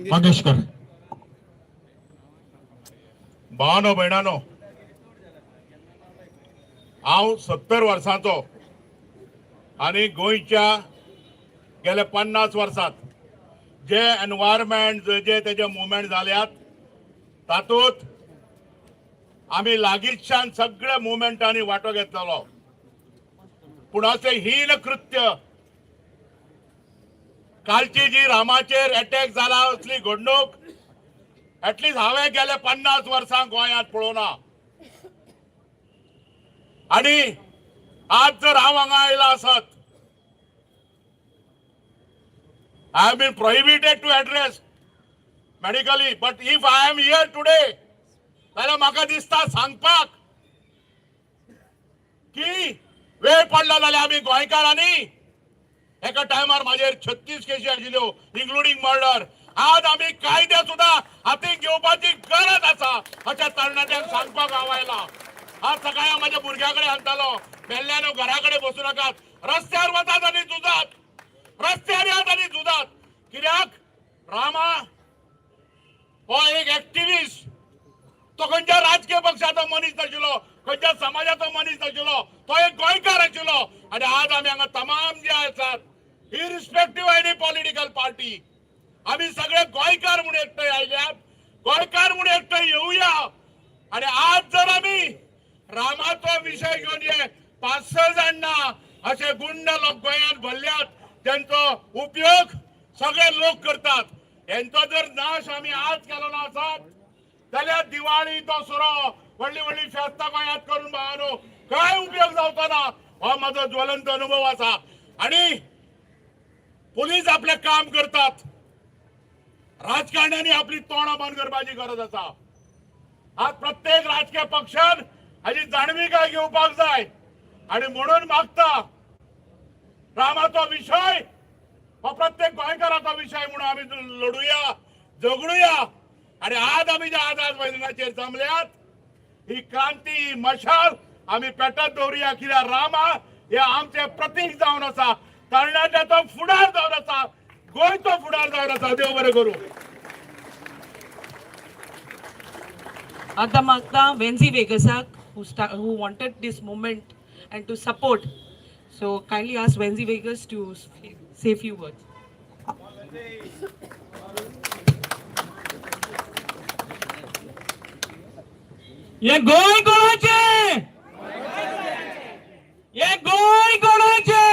मंगेशकर. भावानो भयणानो, हांव 70 वर्सांचो आनी गोंयच्या गेल्या 50 वर्सात जे एनवायरमेंट, जे तेजे मुवमेंट जाल्यात, तातूंत आमी लागींच्यान सगळ्या मुवमेंटांनी वांटो घेतलेलो. पूण अशें हीन कृत्य, कालची जी रामाचेर अटॅक जाला, असली घडणूक एटलिस्ट हांवें गेले 50 वर्सां गोंयांत पळोवना. आणि आज जर हांव हांगा आयला आसत, I have been prohibited to address medically, but if I am here today जाल्यार म्हाका दिसता सांगपाक की वेळ पडला जाल्यार आमी गोंयकारांनी, एका टायमार म्हाजेर 36 केशी आशिल्ल्यो, इन्क्लुडींग मर्डर. आज आमी कायदे सुद्धा हातीक घेवपाची गरज आसा अशें तरणाट्यांक सांगपाक हांव आयला. आज सकाळी हांव म्हाज्या भुरग्या कडेन सांगतालो, मेल्ल्यानो, घरा कडेन बसूं नाकात, रस्त्यार वचात आनी झुजात, रस्त्यार यात आनी झुजात. कित्याक रामा हो एक एक्टिविस्ट, तो खंयच्या राजकीय पक्षाचो मनीस नाशिल्लो, खंयच्या समाजाचो मनीस नाशिल्लो, तो एक गोंयकार आशिल्लो. आनी आज आमी हांगा तमाम जे आसात, इरिस्पेक्टीव एनी पॉलिटिकल पार्टी, आमी सगळे गोंयकार म्हूण एकठांय आयल्यात, गोंयकार म्हूण एकठांय येवया. आनी आज जर आमी रामाचो विशय घेवन हे पांच स जाण ना, अशे गुंड लोक गोंयांत भरल्यात, तेंचो उपयोग सगळे लोक करतात, हेंचो जर नाश आमी आज केलो ना आसत जाल्यार दिवाळी, दसरो, व्हडली व्हडली फेस्तां गोंयांत करून, भावानो, काय उपयोग जावचो ना. हो म्हाजो ज्वलंत अनुभव आसा. आणि पुलीस आपलें काम करतात, राजकारण्यांनी आपली तोंडां बंद करपाची गरज आसा. आज प्रत्येक राजकीय पक्षान हाजी जाणविकाय घेवपाक जाय. आणि म्हणून मागता, रामाचो विशय हो प्रत्येक गोंयकाराचो विशय म्हणून आमी लढुया, झगडुया. आणि आज आमी जे आझाद मैदानाचेर जमल्यात, ही क्रांती, ही मशाल आमी पेटत दवरुया, कित्याक रामा हे आमचे प्रतीक जावन आसा, तरणाट्याचो फुडार जावन आसा, गोंयचो फुडार जावन आसा. देव बरें करूं. आतां मागता वेन्झी वेगसाक, who wanted this movement and to support. So kindly ask Venzy Vegas to say few words. हे गोंय कोणाचे? हे गोंय कोणाचे?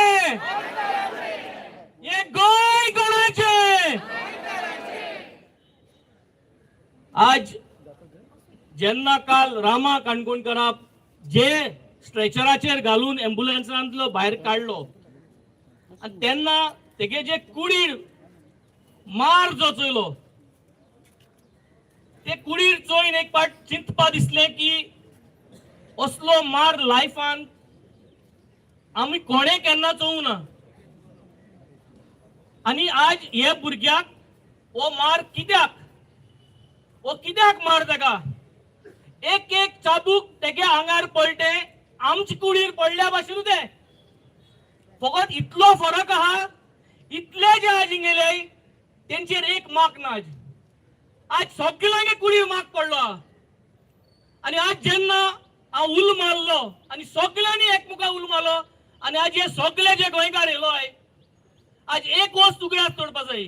हे गोंय कोणाचे? आज जेन्ना काल रामा काणकोणकराक जे स्ट्रेचराचेर घालून एम्बुलन्सांतलो भायर काडलो आनी तेन्ना तेगे जे कुडीर मार जो चोयलो, ते कुडीर चोयन एक पाट चिंतपा दिसलें की असलो मार लायफान आमी कोणें केन्ना चोवंक ना. आनी आज हे भुरग्याक हो मार कित्याक, हो कित्याक मार ताका? एक एक चाबूक तेगे आंगार पडटे आमचे कुडीर पडल्या भाशेन तें. फकत इतलो फरक आहा, इतले जे आज हिंगेले तेंचेर एक मार्क ना. आज आज सगळ्यांगे कुडीर मार्क पडलो आहा. आनी आज जेन्ना हांव उल मारलो आनी सगळ्यांनी एकमुखार उल मारलो, आनी आज हे सगळे जे गोंयकार येयलो आय, आज एक वस्त उगडास तोडपा जाय.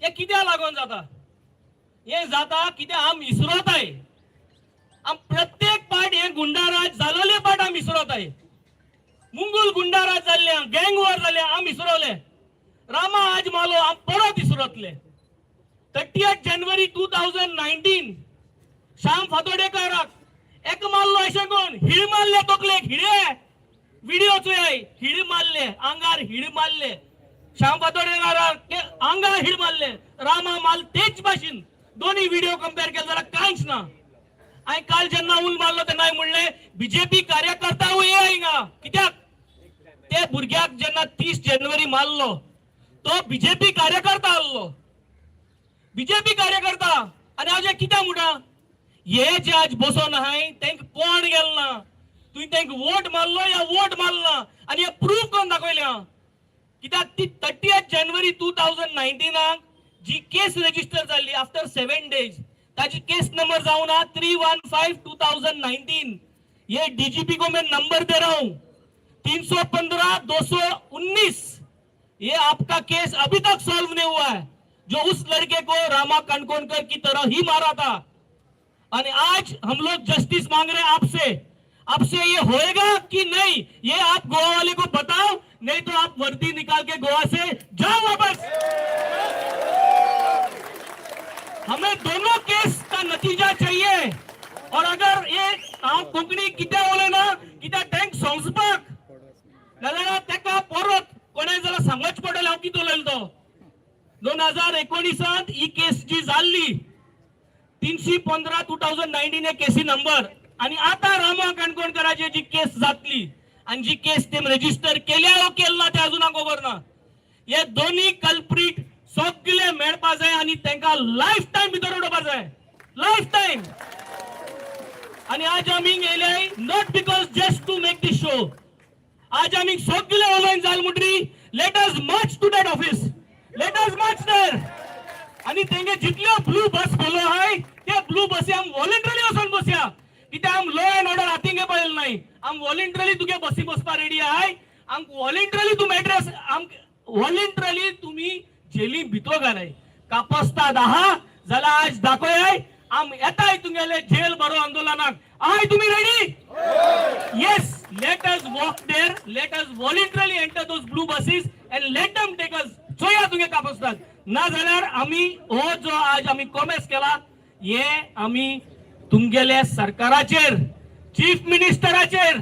हें कित्याक लागून जाता? हें जाता कित्याक आम इसरोताय. आम प्रत्येक पाट हे गुंडाराज जालोले पाट आम इसरोताय. मुंगूल गुंडाराज जाल्ले, गँग वॉर जाल्ले, आम इसरोले. रामा आज मालो, आम परत इसरोतले. 30 जानेवारी 2019 श्याम फातोडेकाराक एक मारलो, अशें कोण हिळ मारले तकलेक, हिळे व्हिडिओ चोय, हिळ मारले आंगार, हिळ मारले श्याम फातोडेकाराक आंगार हिळ मारले. रामा माल तेच भाशेन. दोन्ही व्हिडिओ कंपेअर केले जाल्यार कांयच ना. हांवें काल जेन्ना उल मारलो तेन्ना हांवें म्हणलें, बीजेपी कार्यकर्ता ये हिंगा. कित्याक ते भुरग्याक जेन्ना 30 जानेवारी मारलो तो बीजेपी कार्यकर्ता आहलो, बीजेपी कार्यकर्ता. आनी हांव जे कित्याक म्हणटा, हे जे आज बसोन आहाय तेंका कोण गेल ना, तुवें तेंका वोट मारलो या वोट मारला आनी हे प्रूफ करून दाखयलें. कित्याक ती 30 जानेवारी 2019 बीजेपी जी केस रजिस्टर जाल्ली आफ्टर 7 डेज, ताजी केस नंबर जावन आहा 315/2019. ये डीजीपी को मैं नंबर दे रहा हूं, 315 219. ये आपका केस अभी तक सॉल्व नहीं हुआ है, जो उस लड़के को रामा काणकोणकर की तरह ही मारा था. और आज हम लोग जस्टिस मांग रहे हैं आपसे. आपसे ये होएगा कि नहीं, ये आप गोवा वाले को बताओ, नहीं तो आप वर्दी निकाल के गोवा से जाओ वापस. हमें दोनों केस का नतीजा चाहिए. और अगर ये हांव कोंकणी कित्याक उलयना, कित्याक तांकां समजपाक, नाजाल्यार ताका परत कोणाय जाल्यार सांगच पडटलें हांव कितें उलयलो तो. 2019त ही केस जी जाल्ली, 315/2019 हे केसी नंबर. आणि आता रामा काणकोणकराची जी केस जातली आणि जी केस ते रजिस्टर केल्या वो केल ना ते अजून खबर ना, हे दोन्ही कल्प्रीट सगळे मेळपा जाय आणि तांकां लायफ टायम भितर उडोवपा जाय, लायफ टायम. आणि आज आमी येयले not because just to make this show. आज आमी सगळे उलोवन जाल म्हणटरी let us march to that office, let us march there. आणि तेंगे जितल्यो ब्लू बस बोलो आहाय, ते ब्लू बसी आम व्हॉलेंटरली वचोन बसया, कित्याक आम लॉ अँड ऑर्डर हातीन घेवपा येयले नाय. आम व्हॉलेंटरली तुगे बसी बसपा रेडी आहाय. आम व्हॉलेंटरली तुम एड्रेस, आम व्हॉलेंटरली तुमी जेली भितर घालाय. कापस्ताद आहा जाल्यार आज दाखोयाय, आम येताय तुमगेले जेल भरो आंदोलनाक. आहाय तुमी ready? Yes, let us walk there. Let us voluntarily enter those blue buses and let them take us. चोया तुगे कापस्ताद ना जाल्यार आमी हो जो आज आमी कॉमेस केला, हे आमी तुमगेले सरकाराचेर, चीफ मिनिस्टराचेर,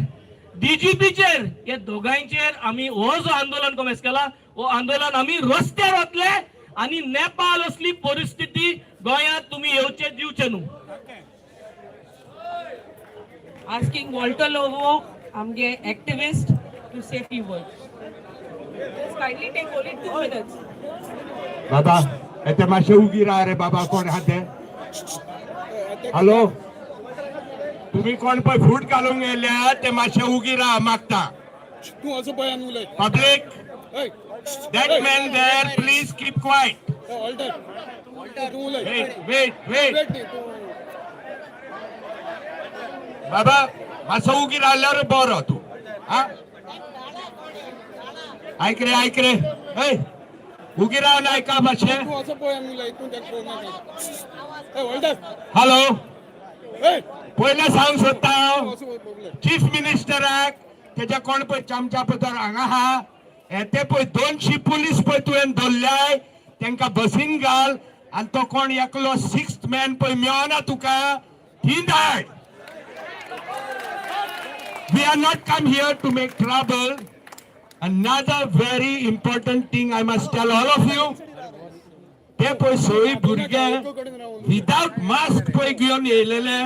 डीजीपीचेर, हे दोगांयचेर आमी हो जो आंदोलन कॉमेस केला, हो आंदोलन आमी रस्त्यार वतले आणि नेपाळ असली परिस्थिती गोंयांत तुमी येवचे दिवचे न्हू. Asking Walter Lobo, आमगे activist, to say few words. Just kindly take only 2 minutes. बाबा, येते मातशें उगी राहा रे बाबा. कोण आहा ते? हॅलो, तुम्ही कोण पळय फूट घालूंक येयल्या ते मातशें उगी राहा मागता. तूं असो पळय आनी उलय. Public, hey. That man there, please keep quiet. Walter, तूं उलय. Wait, wait, wait. Wait न्ही तूं. बाबा, मातसो उगी रावल्यार बरो तूं. हा, ऐक रे, ऐक रे. हय, उगी रावन आयका मातशें. तूं असो पळय आनी उलय. तूं ताका पळोवंक नाका. हय वॉल्टर. हॅलो. हय. पयलें सांगूंक सोदता हांव, तूं असो पळय, उलय. चीफ मिनिस्टराक तेच्या कोण पळय चमचा पळय हांगा आहा, हे ते पळय 200 पुलीस पळय तुवें धरल्याय, तांकां बसीन घाल आनी तो कोण एकलो सिक्स्थ मॅन पळय मेळना तुका, थी धाड. We are not come here to make trouble. Another very important thing I must tell all of you, ते पळय सगळी भुरगे विदाउट मास्क पळय घेवन येयलेले,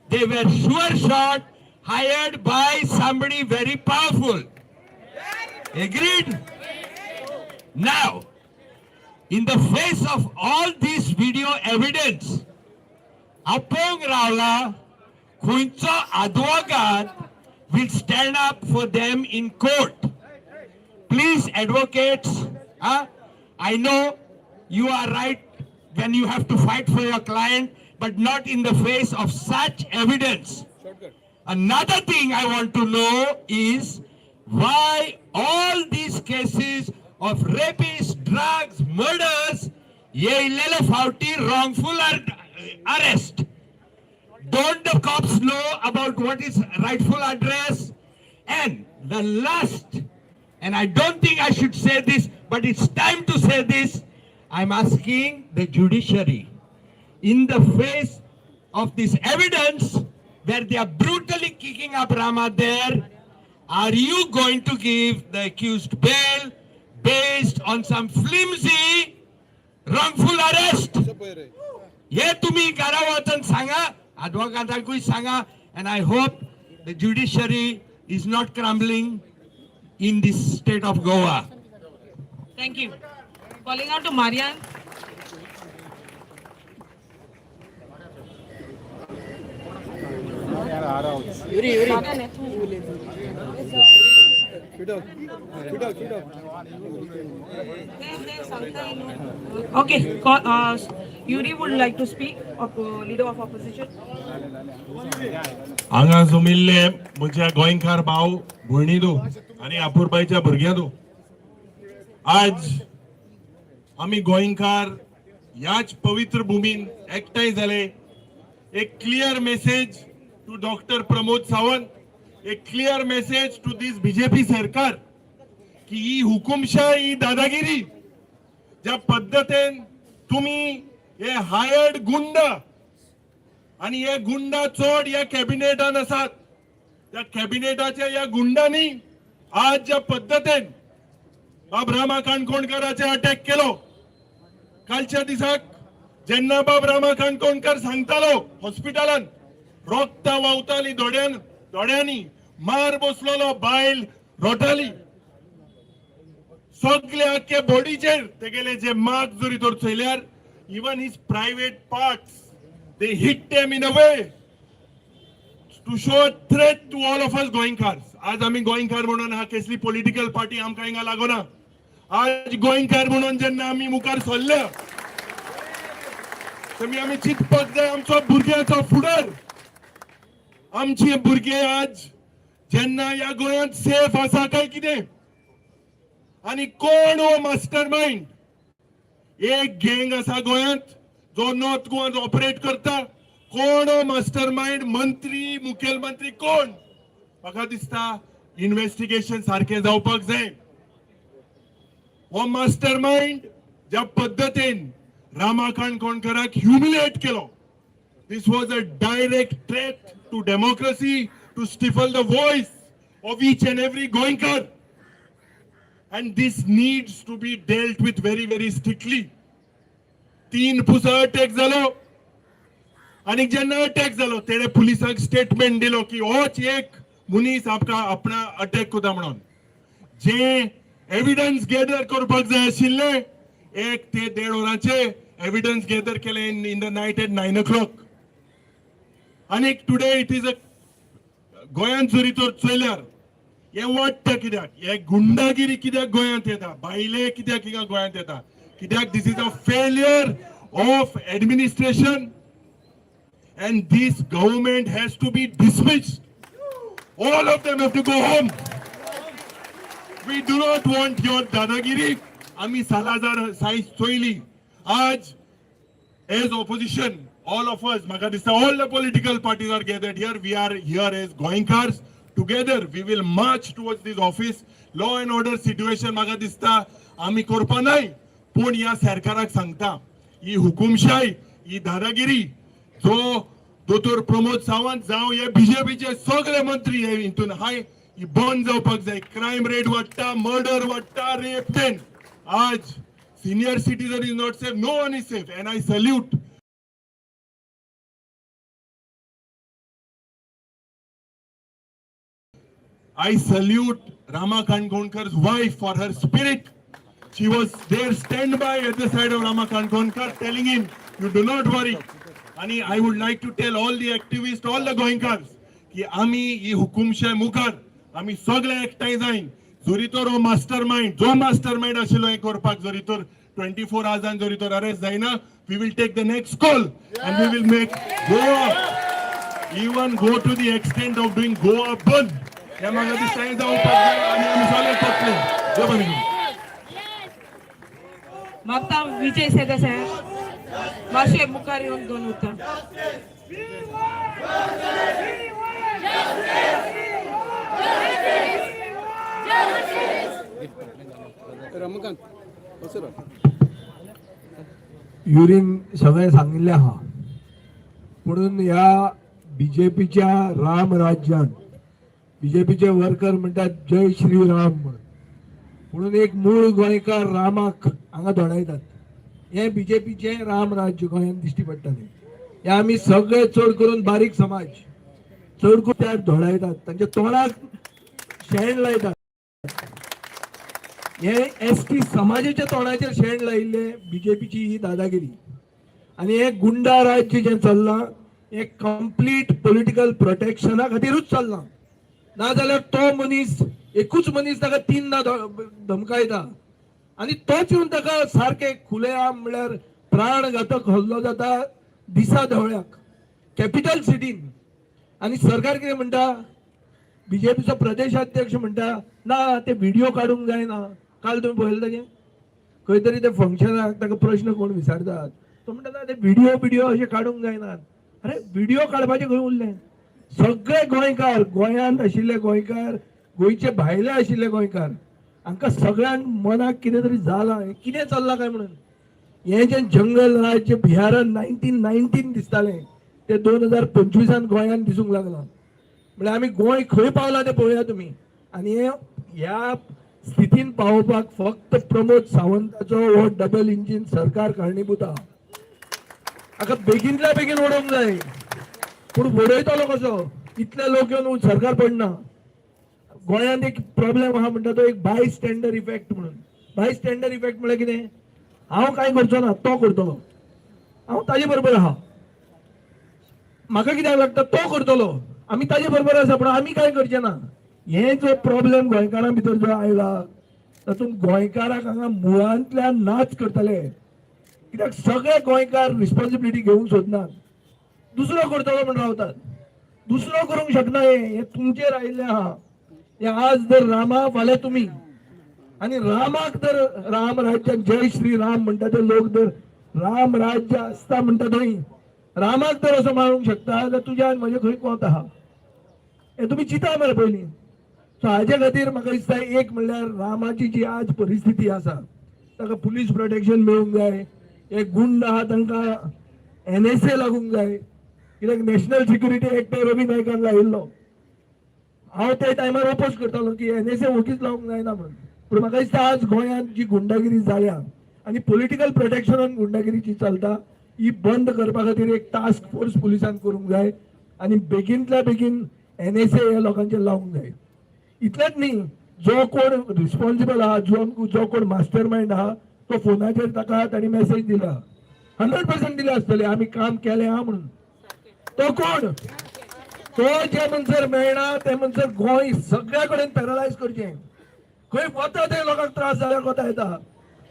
they were sure shot hired by somebody very powerful. Agreed? Now, in the face of all this video evidence, हांव पळोवंक रावला खंयचो आदवोगाद will stand up for them in court. Please, advocates, I know you are right when you have to fight for your client, but not in the face of such evidence. Shortcut. Another thing I want to know is why all these cases of rapists, drugs, murders, येयलेले फावटी wrongful arrest. Don't the cops know about what is rightful address? And the last, and I don't think I should say this, but it's time to say this, I'm asking the judiciary, in the face of this evidence where they are brutally kicking up Rama there, are you going to give the accused bail based on some flimsy wrongful arrest? असो पळय रे. हे तुम्ही घरा वचून सांगा, आदवोगादांकूय सांगा, and I hope the judiciary is not crumbling in this state of Goa. Thank you. Calling out to Marian. Marian, Fidel, Fidel. Okay, Yuri would like to speak, leader of opposition. हांगा जमिल्ले म्हज्या गोंयकार भाव भयणीदू आनी अपुरबायच्या भुरग्यांदू, आज आमी गोंयकार ह्याच पवित्र भुमीन एकठांय जाले. एक clear message to Doctor Pramod Sawant, एक clear message to this BJP सरकार की ही हुकुमशाही, ही दादागिरी, ज्या पद्दतीन तुमी हे हायर्ड गुंड आणि हे गुंडा चड या कॅबिनेटान आसात, त्या कॅबिनेटाच्या या गुंडांनी आज ज्या पद्दतीन बाब रामा काणकोणकाराचे अटॅक केलो, कालच्या दिसाक जेन्ना बाब रामा काणकोणकर सांगतालो, हॉस्पिटलान रोगता व्हांवताली, दोड्यान दोड्यांनी मार बसलेलो, बायल रोटाली, सगळे आख्खे बॉडीचेर तेगेले जे मार्क जरी तर चोयल्यार, even his private parts, they hit them in a way to show a threat to all of us Goenkars. आज आमी गोंयकार म्हणून हा कसली पॉलिटिकल पार्टी आमकां हिंगा लागना. आज गोंयकार म्हणून जेन्ना आमी मुखार सरल्या, तेमी आमी चिंतपाक जाय आमचो भुरग्यांचो फुडार. आमचे भुरगे आज जेन्ना ह्या गोंयांत सेफ आसा काय कितें? आनी कोण हो मास्टर मायंड? एक गँग आसा गोंयांत जो नॉर्थ गोवान ऑपरेट करता. कोण हो मास्टर मायंड? मंत्री, मुखेलमंत्री, कोण? म्हाका दिसता इन्व्हेस्टिगेशन सारकें जावपाक जाय. हो मास्टर मायंड ज्या पद्दतीन रामा काणकोणकराक ह्युमिलेट केलो, this was a direct threat to democracy, to stifle the voice of each and every Goenkar, and this needs to be dealt with very, very strictly. तीन पुसा अटॅक जालो आनी जेन्ना अटॅक जालो, तेणे पुलिसांक स्टेटमेंट दिलो की होच एक मनीस आपका आपणा अटॅक करता म्हणून. जे एविडन्स गॅदर करपाक जाय आशिल्ले 1 ते 1.5 वरांचे, एविडन्स गॅदर केले in the night at 9 o'clock. आनी टुडे it is a गोंयांत जरी तर चोयल्यार हे वाडटा कित्याक? हे गुंडागिरी कित्याक गोंयांत येता? बायले कित्याक हिंगा गोंयांत येता? कित्याक this is a failure of administration and this government has to be dismissed. All of them have to go home. We do not want your दादागिरी. आम्ही सालाजार सायज चोयली. आज as opposition, all of us, म्हाका दिसता all the political parties are gathered here. We are here as Goenkars. Together we will march towards this office. Law and order situation म्हाका दिसता आमी करपा नाय, पूण ह्या सरकाराक सांगता, ही हुकुमशाय, ही दादागिरी जो दोतोर प्रमोद सावंत जावं हे बीजेपीचे सगळे मंत्री हे हितून हाय, ही बंद जावपाक जाय. क्रायम रेट वाडटा, मर्डर वाडटा, रेप. देन आज senior citizen is not safe, no one is safe. And I salute Rama Kankonkar's wife for her spirit. She was there standby at the side of Rama Kankonkar, telling him, "You do not worry." And I would like to tell all the activists, all the Goenkars, की आमी ही हुकुमशाय मुखार आमी सगळे एकठांय जायन. जरी तर हो मास्टर मायंड, जो मास्टर मायंड आशिल्लो हें करपाक, जरी तर 24 आवर्सान जरी तर अरेस्ट जायना, we will take the next call and we will make Goa, even go to the extent of doing Goa bandh. हे म्हाका दिसता हें जावपाक जाय आनी आमी सगळे करतले. देव बरें करूं. मागता विजय सरदेसाय मातशे मुखार येवन दोन उतरां. रमाकांत असो राव. युरीन सगळें सांगिल्लें आहा, पुणून ह्या बीजेपीच्या राम राज्यान बीजेपीचे वर्कर म्हणटात जय श्री राम म्हणून, पुणून एक मूळ गोंयकार रामाक हांगा धोडायतात. हें बीजेपीचें राम राज्य गोंयांत दिश्टी पडटालें. हे आमी सगळे चड करून बारीक समाज चड करून त्या धोडायतात, तांच्या तोंडाक शेण लायतात. हे एसटी समाजाच्या तोंडाचेर शेण लायिल्ले बीजेपीची ही दादागिरी आनी हे गुंडा राज्य जें चल्लां, हें कंप्लीट पॉलिटिकल प्रोटेक्शना खातीरूच चल्लां. नाजाल्यार तो मनीस एकूच मनीस ताका तीनदा धमकायता आनी तोच येवन ताका सारकें खुलेआम म्हणल्यार प्राणघातक हल्लो जाता दिसा धवळ्याक कॅपिटल सिटीन. आनी सरकार कितें म्हणटा? बीजेपीचो प्रदेशाध्यक्ष म्हणटा, ना, ते व्हिडिओ काडूंक जायना. काल तुमी पळयलें ताजें खंय तरी ते फंक्शनाक ताका प्रश्न कोण विचारतात, तो म्हणटा, ना, ते व्हिडिओ बिडिओ अशे काडूंक जायनात. अरे, व्हिडिओ काडपाचे खंय उरले? सगळे गोंयकार, गोंयांत आशिल्ले गोंयकार, गोंयचे भायले आशिल्ले गोंयकार, हांकां सगळ्यांक मनाक कितें तरी जालां. हें कितें चल्लां काय म्हणून. हें जें जंगल राज्य बिहारान 1919 दिसतालें, ते 2025 गोंयांत दिसूंक लागलां. म्हणल्यार आमी गोंय खंय पावला तें पळोवया तुमी. आनी हे ह्या स्थितीन पावोवपाक फक्त प्रमोद सावंताचो हो डबल इंजीन सरकार कारणीभूत आहा. हाका बेगीनल्या बेगीन उडोवंक जाय. पूण उडयतलो कसो? इतले लोक येवन सरकार पडना. गोंयांत एक प्रॉब्लेम आहा म्हणटा तो एक बाय स्टँडर इफेक्ट म्हणून. बाय स्टँडर इफेक्ट म्हणल्यार कितें? हांव कांय करचो ना, तो करतलो, हांव ताजे बरोबर आहा, म्हाका कित्याक लागता, तो करतलो, आमी ताजे बरोबर आसा, पूण आमी कांय करचे ना. हे जो प्रॉब्लेम गोंयकारां भितर जो आयला, तातूंत गोंयकाराक हांगा मुळांतल्यान नाच करतले. कित्याक सगळे गोंयकार रिस्पॉन्सिबिलिटी घेवंक सोदनात, दुसरो करतलो म्हण रावतात. दुसरो करूंक शकना. हें हें तुमचेर आयिल्लें आहा. हें आज जर रामा, फाल्यां तुमी. आनी रामाक जर राम राज्य, जय श्री राम म्हणटा ते लोक, जर राम राज्य आसता म्हणटा थंय रामाक जर असो मारूंक शकता जाल्यार तुज्या आनी म्हजें खंय कोत आहा, हें तुमी चिंता मरे पयलीं. सो हाजे खातीर म्हाका दिसता, एक म्हणल्यार रामाची जी आज परिस्थिती आसा, ताका पुलीस प्रोटेक्शन मेळूंक जाय. हे गुंड आहा तांकां एनएसए लागूंक जाय, कित्याक नॅशनल सिक्युरिटी एक्ट रवी नायकान लायिल्लो. हांव त्या टायमार ओपोज करतालो की एनएसए ओगीच लावंक जायना म्हणून. पूण म्हाका दिसता, आज गोंयांत जी गुंडागिरी जाल्या आनी पॉलिटिकल प्रोटेक्शनान गुंडागिरी जी चलता, ही बंद करपा खातीर एक टास्क फोर्स पुलिसान करूंक जाय आनी बेगीनतल्या बेगीन एनएसए ह्या लोकांचेर लावंक जाय. इतलेंच न्ही, जो कोण रिस्पॉन्सिबल आहा, जो जो कोण मास्टर मायंड आहा, तो फोनाचेर ताका तांणी मेसेज दिला, 100% दिले आसतले, आमी काम केलें आहा म्हणून. तो कोण, तो जे म्हणसर मेळना ते म्हणसर गोंय सगळ्या कडेन पॅरलायज करचें. खंय वता थंय लोकांक त्रास जाल्यार कोता येता.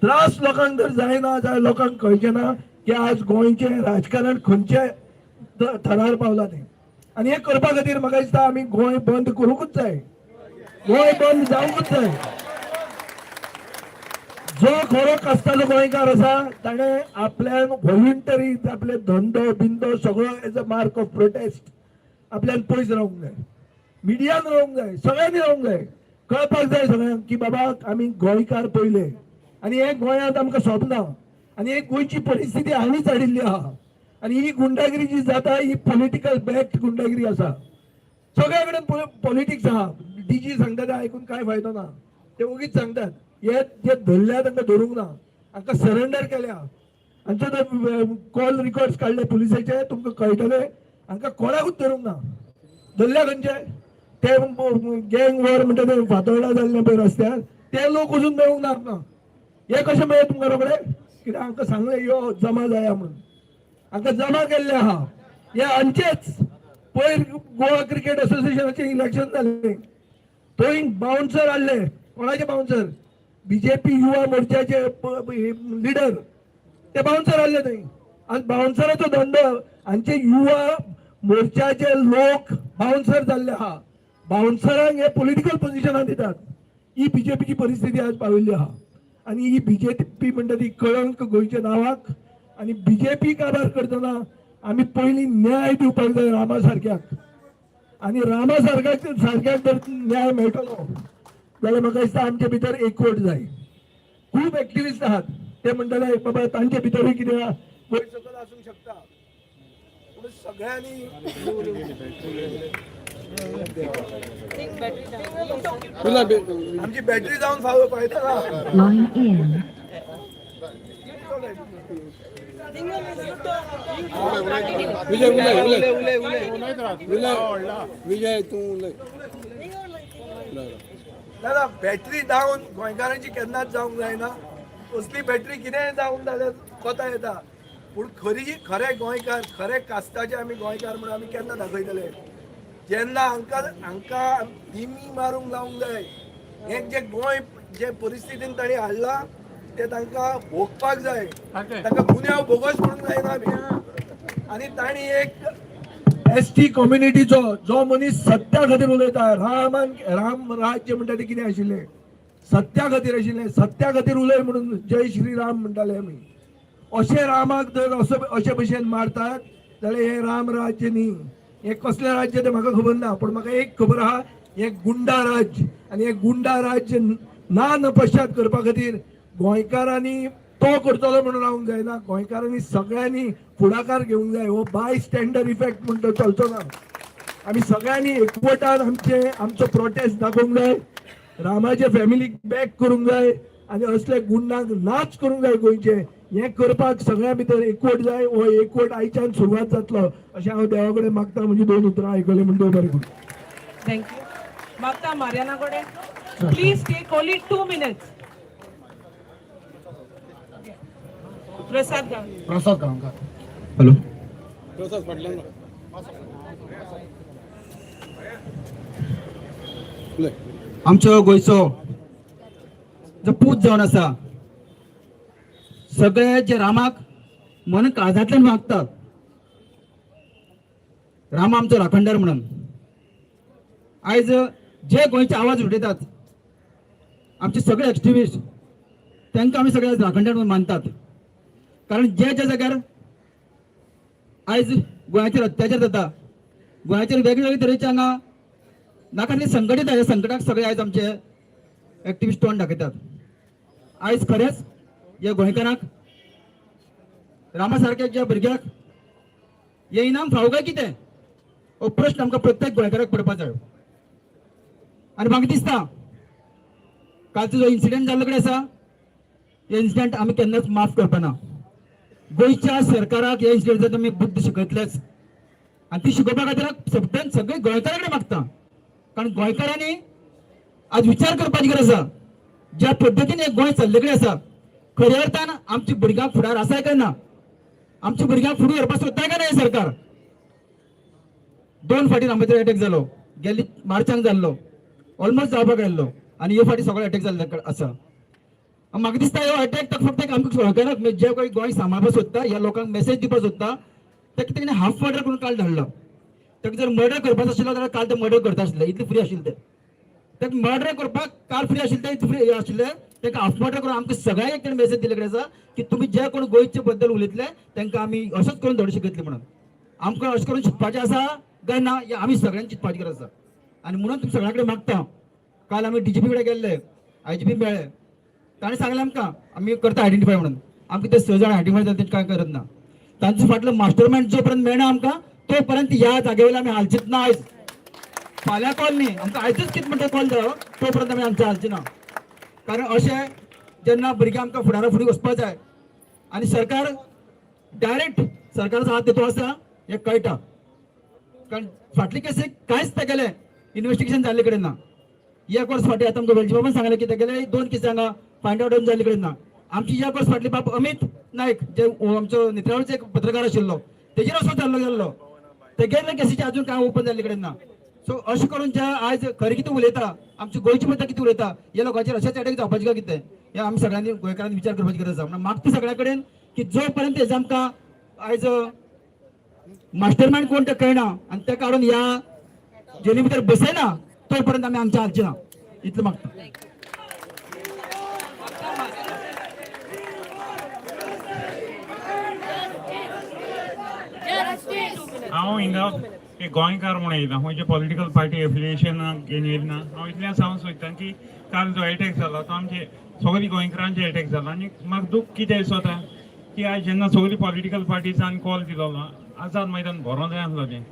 त्रास लोकांक जर जायना जाल्यार लोकांक कळचें ना की आज गोंयचें राजकारण खंयचे थरार पावला तें. आनी हें करपा खातीर म्हाका दिसता, आमी गोंय बंद करूंकूच जाय, गोंय बंद जावंकूच जाय. जो खरो कश्टाचो गोंयकार आसा, ताणें आपल्यान व्हॉलंटरी आपले धंदो बिंदो सगळो as a mark of protest आपल्यान पयस रावंक जाय, मिडियान रावंक जाय, सगळ्यांनी रावंक जाय. कळपाक जाय सगळ्यांक की बाबा, आमी गोंयकार पयले आनी हे गोंयांत आमकां सोबना. आनी ही गोंयची परिस्थिती हांणीच हाडिल्ली आहा. आनी ही गुंडागिरी जी जाता, ही पॉलिटिकल बॅक्ड गुंडागिरी आसा. सगळ्या कडेन पॉलिटिक्स आहा. डीजी सांगता ते आयकून कांय फायदो ना, ते ओगीच सांगतात. हे जे धरल्या तांकां धरूंक ना, हांकां सरेंडर केल्या. हांचे ते कॉल रिकॉर्ड्स काडले पुलिसाचे, तुमकां कळटले. हांकां कोणाकूच धरूंक ना. धरल्या खंयचे? ते गँग वॉर म्हणटा ते फातोर्डा जाल्ले पळय रस्त्यार, ते लोक अजून मेळूंक ना आमकां. हे कशें मेळ्ळे तुमकां रोखडे? कित्याक हांकां सांगलें, यो जमा जाया म्हणून. हांकां जमा केल्ले आहा. हे हांचेच पयर गोवा क्रिकेट असोसिएशनाचें इलेक्शन जालें, थंय बाउन्सर हाडले. कोणाचे बाउन्सर? बीजेपी युवा मोर्चाचे लिडर, ते बाउन्सर हाडले थंय. आज बाउन्सराचो धंदो. हांचे युवा मोर्चाचे लोक बाउन्सर जाल्ले आहा. बाउन्सरांक हे पॉलिटिकल पोझिशनां दितात. ही बीजेपीची परिस्थिती आज पाविल्ली आहा. आनी ही बीजेपी म्हणटा ती कळंक गोंयच्या नांवाक. आनी बीजेपी काबार करतना आमी पयलीं न्याय दिवपाक जाय रामा सारक्याक. आनी रामा सारक्याक सारक्याक जर न्याय मेळटलो जाल्यार म्हाका दिसता आमचे भितर एकवट जाय. खूब एक्टिविस्ट आहात, ते म्हणटले, बाबा, तांचे भितरूय कितें आहा, वयर सकयल आसूंक शकता, पूण सगळ्यांनी आमची बॅटरी जावन फाव फायदा ना. Line in. Vijay, उलय उलय उलय विजय, तूं उलय. दादा, बॅटरी डावन गोंयकारांची केन्नाच जावंक जायना. असली बॅटरी कितेंय जावन जाल्यार कोता येता, पूण खरी खरे गोंयकार, खरे कास्ताचे आमी गोंयकार म्हणून आमी केन्ना दाखयतले? जेन्ना हांकां हांकां दिमी मारूंक लावंक जाय. हें जे गोंय जे परिस्थितीन तांणी हाडलां तें तांकां भोगपाक जाय, तांकां गुन्यांव भोगोस म्हणूंक जायना आमी. आनी तांणी एक एस टी कम्युनिटीचो जो मनीस सत्या खातीर उलयता, रामान राम राज्य म्हणटा तें कितें आशिल्लें, सत्या खातीर आशिल्लें, सत्या खातीर उलय म्हणून जय श्री राम म्हणटाले आमी. अशें रामाक जर असो अशे भशेन मारतात जाल्यार हें राम राज्य न्ही, हें कसलें राज्य तें म्हाका खबर ना. पूण म्हाका एक खबर आहा, हें गुंडा राज्य. आनी हें गुंडा राज्य ना नपश्चात करपा खातीर गोंयकारांनी तो करतलो म्हणून रावंक जायना, गोंयकारांनी सगळ्यांनी फुडाकार घेवंक जाय. हो बाय स्टँडर इफेक्ट म्हणटा चलचो ना. आमी सगळ्यांनी एकवटान आमचे आमचो प्रोटेस्ट दाखोवंक जाय, रामाच्या फॅमिलीक बॅक करूंक जाय आनी असले गुंडांक नाच करूंक जाय गोंयचे. हें करपाक सगळ्यां भितर एकवट जाय. हो एकवट आयच्यान सुरवात जातलो अशें हांव देवा कडेन मागता. म्हणजे दोन उतरां आयकलें म्हण देव बरें करूं. Thank you. मागता Mariana Gode. Please take only 2 minutes. Prasad Gaonkar. Prasad Gaonkar. Hello. Prasad फाटल्यान उलय. आमचो गोंयचो जो पूत जावन आसा, सगळे जे रामाक मन काळजांतल्यान मागतात, राम आमचो राखणदार म्हणून, आयज जे गोंयचे आवाज उठयतात आमचे सगळे एक्टिविस्ट, तांकां आमी सगळे राखणदार म्हणून मानतात. कारण जे ज्या जाग्यार आयज गोंयाचेर अत्याचार जाता, गोंयाचेर वेगवेगळे तरेचे हांगा नाका संकट येता, ह्या संकटाक सगळे आयज आमचे एक्टिविस्ट तोंड दाखयतात. आयज खरेंच ह्या गोंयकारांक रामा सारक्या ज्या भुरग्याक हे इनाम फावो काय कितें, हो प्रश्न आमकां प्रत्येक गोंयकाराक पडपाक जाय. आनी म्हाका दिसता कालचो जो इन्सिडंट जाल्लो कडेन आसा, हे इन्सिडंट आमी केन्नाच माफ करपाना. गोंयच्या सरकाराक हे इन्सिडंट आमी बुद्द शिकयतलेच आनी ती शिकोवपा खातीर सगळ्यान सगळे गोंयकारां कडेन मागता. कारण गोंयकारांनी आज विचार करपाची गरज आसा. ज्या पद्दतीन हे गोंय चल्ले कडेन आसा, खऱ्या अर्थान आमच्या भुरग्यांक फुडार आसा काय ना, आमच्या भुरग्यांक फुडें व्हरपाक सोदता काय ना हे सरकार. दोन फाटी रामाचेर अटॅक जालो, गेल्ली मार्चाक जाल्लो, ऑलमोस्ट जावपाक आयिल्लो आनी हे फाटी सगळे अटॅक जाल्ले आसा. म्हाका दिसता हो अटॅक तर फक्त एक आमकां गोंयकारांक जे कोण गोंय सांबाळपाक सोदता, ह्या लोकांक मेसेज दिवपाक सोदता, ताका तेणे हाफ मर्डर करून काल धाडलो. ताका जर मर्डर करपाचो आशिल्लो जाल्यार काल ते मर्डर करता आशिल्ले, इतले फ्री आशिल्ले ते. ताका मर्डर करपाक काल फ्री आशिल्ले ते, इतले फ्री आशिल्ले. ताका हाफ मर्डर करून आमकां सगळ्यांक एक तेणें मेसेज दिल्ले कडेन आसा की तुमी जे कोण गोंयचे बद्दल उलयतले तांकां आमी अशेंच करून धडो शिकयतले म्हणून. आमकां अशें करून शिकपाचें आसा काय ना, हें आमी सगळ्यांनी चिंतपाची गरज आसा. आनी म्हणून तुमी सगळ्यां कडेन मागता, काल आमी डीजीपी कडेन गेल्ले, आयजीपी मेळ्ळे, ताणें सांगलें आमकां आमी करता आयडेंटिफाय म्हणून. आमकां ते स जाण आयडेंटिफाय जाले तें कांय करत ना. तांचो फाटलो मास्टर मायंड जो पर्यंत मेळना आमकां तो पर्यंत ह्या जाग्या वयल्यान आमी हालचीत ना. आयज फाल्यां कॉल न्ही, आमकां आयजूच कितें म्हणटा कॉल जायो, तो पर्यंत आमी आमचे हालचे ना. कारण अशें जेन्ना भुरगीं आमकां फुडारा फुडें वचपा जाय आनी सरकार डायरेक्ट सरकाराचो हात तितूंत आसा हें कळटा. कारण फाटले केसीक कांयच तेगेलें इन्वेस्टिगेशन जाल्ले कडेन ना. एक वर्स फाटीं आतां आमकां वेलची बाबान सांगलें की तेगेले दोन केसी हांगा फायंड आवट जाल्ले कडेन ना. आमची एक वर्स फाटली बाब अमित नायक जे आमचो नेत्रावळीचो एक पत्रकार आशिल्लो, तेजेर असो जाल्लो गेल्लो, तेगेले केसीचे अजून कांय ओपन जाल्ले कडेन ना. सो अशें करून जे आयज खरें कितें उलयता, आमची गोंयची बद्दल कितें उलयता, ह्या लोकांचेर अशेंच अटॅक जावपाचें काय कितें, हें आमी सगळ्यांनी गोंयकारांनी विचार करपाची गरज आसा. म्हणून मागता सगळ्या कडेन की जो पर्यंत हेजें आमकां आयज मास्टर मायंड कोण तें कळना आनी ते काडून ह्या जेली भितर बसयना तो पर्यंत आमी आमच्या हालचे ना, इतलें मागता. मागता Mariana. हांव हिंगा एक गोंयकार म्हूण येयला, खंयचे पॉलिटिकल पार्टी एफिलिएशनाक घेवन येयला ना. हांव इतलें सांगूंक सोदता की काल जो एटॅक जालो तो आमचे सगळी गोंयकारांचे एटॅक जालो. आनी म्हाका दूख कितें दिसता की आयज जेन्ना सगळी political partisan call दिलोलो, Azad Maidan भरोंक जाय आसलो तें.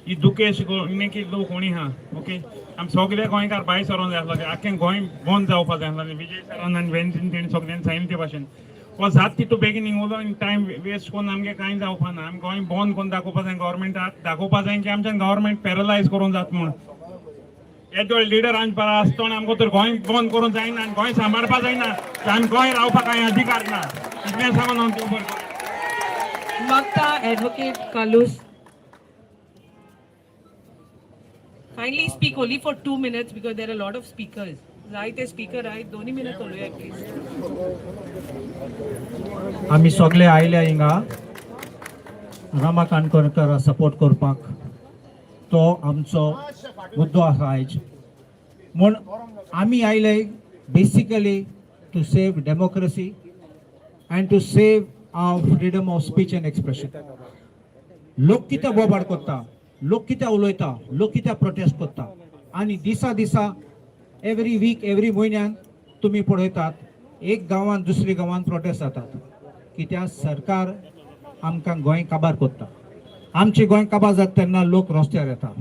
ही दुखेश न्ही की लोक कोणी आहा, ओके, आमी सगळे गोंयकार भायर सरोंक जाय आसलो, आख्खें गोंय बंद जावपा जाय आसलें. विजय सरान आनी वेन्झीन तेणी सगळ्यांनी सांगिल्लें ते भाशेन हो जात तितू बेगीन हिंग उलोवन टायम वेस्ट करून आमगे कांय जावपा ना. आमी गोंय बंद करून दाखोवपा जाय, गव्हर्मेंटाक दाखोवपा जाय की आमच्यान गव्हर्मेंट पॅरलायज करूंक जाता म्हूण. येदोळ लिडर आमचे पारा आसतना आमकां तर गोंय बंद करूंक जायना आनी गोंय सांबाळपा जायना, आमी गोंय रावपाक कांय अधिकार ना, इतलें सांगून हांव देव बरें करूं. मागता Advocate Carlos. Kindly speak only for 2 minutes because there are a lot of speakers. जायते स्पीकर आहेत, दोन्ही मिनिट उलया प्लीज. आमी सगळे आयल्या हिंगा रमा काणकोणकर सपोर्ट करपाक. तो आमचो मुद्दो आसा आयज. म्हूण आमी आयले basically to save democracy and to save our freedom of speech and expression. लोक कितें बोबाड करता, लोक कितें उलयता, लोक कितें प्रोटेस्ट करता आनी दिसा दिसा, एवरी वीक, एवरी म्हयन्यान तुमी पळयतात, एक गांवान दुसरी गांवान प्रोटेस्ट जातात. कित्याक? सरकार आमकां गोंय काबार करता. आमची गोंय काबार जाता तेन्ना लोक रस्त्यार येता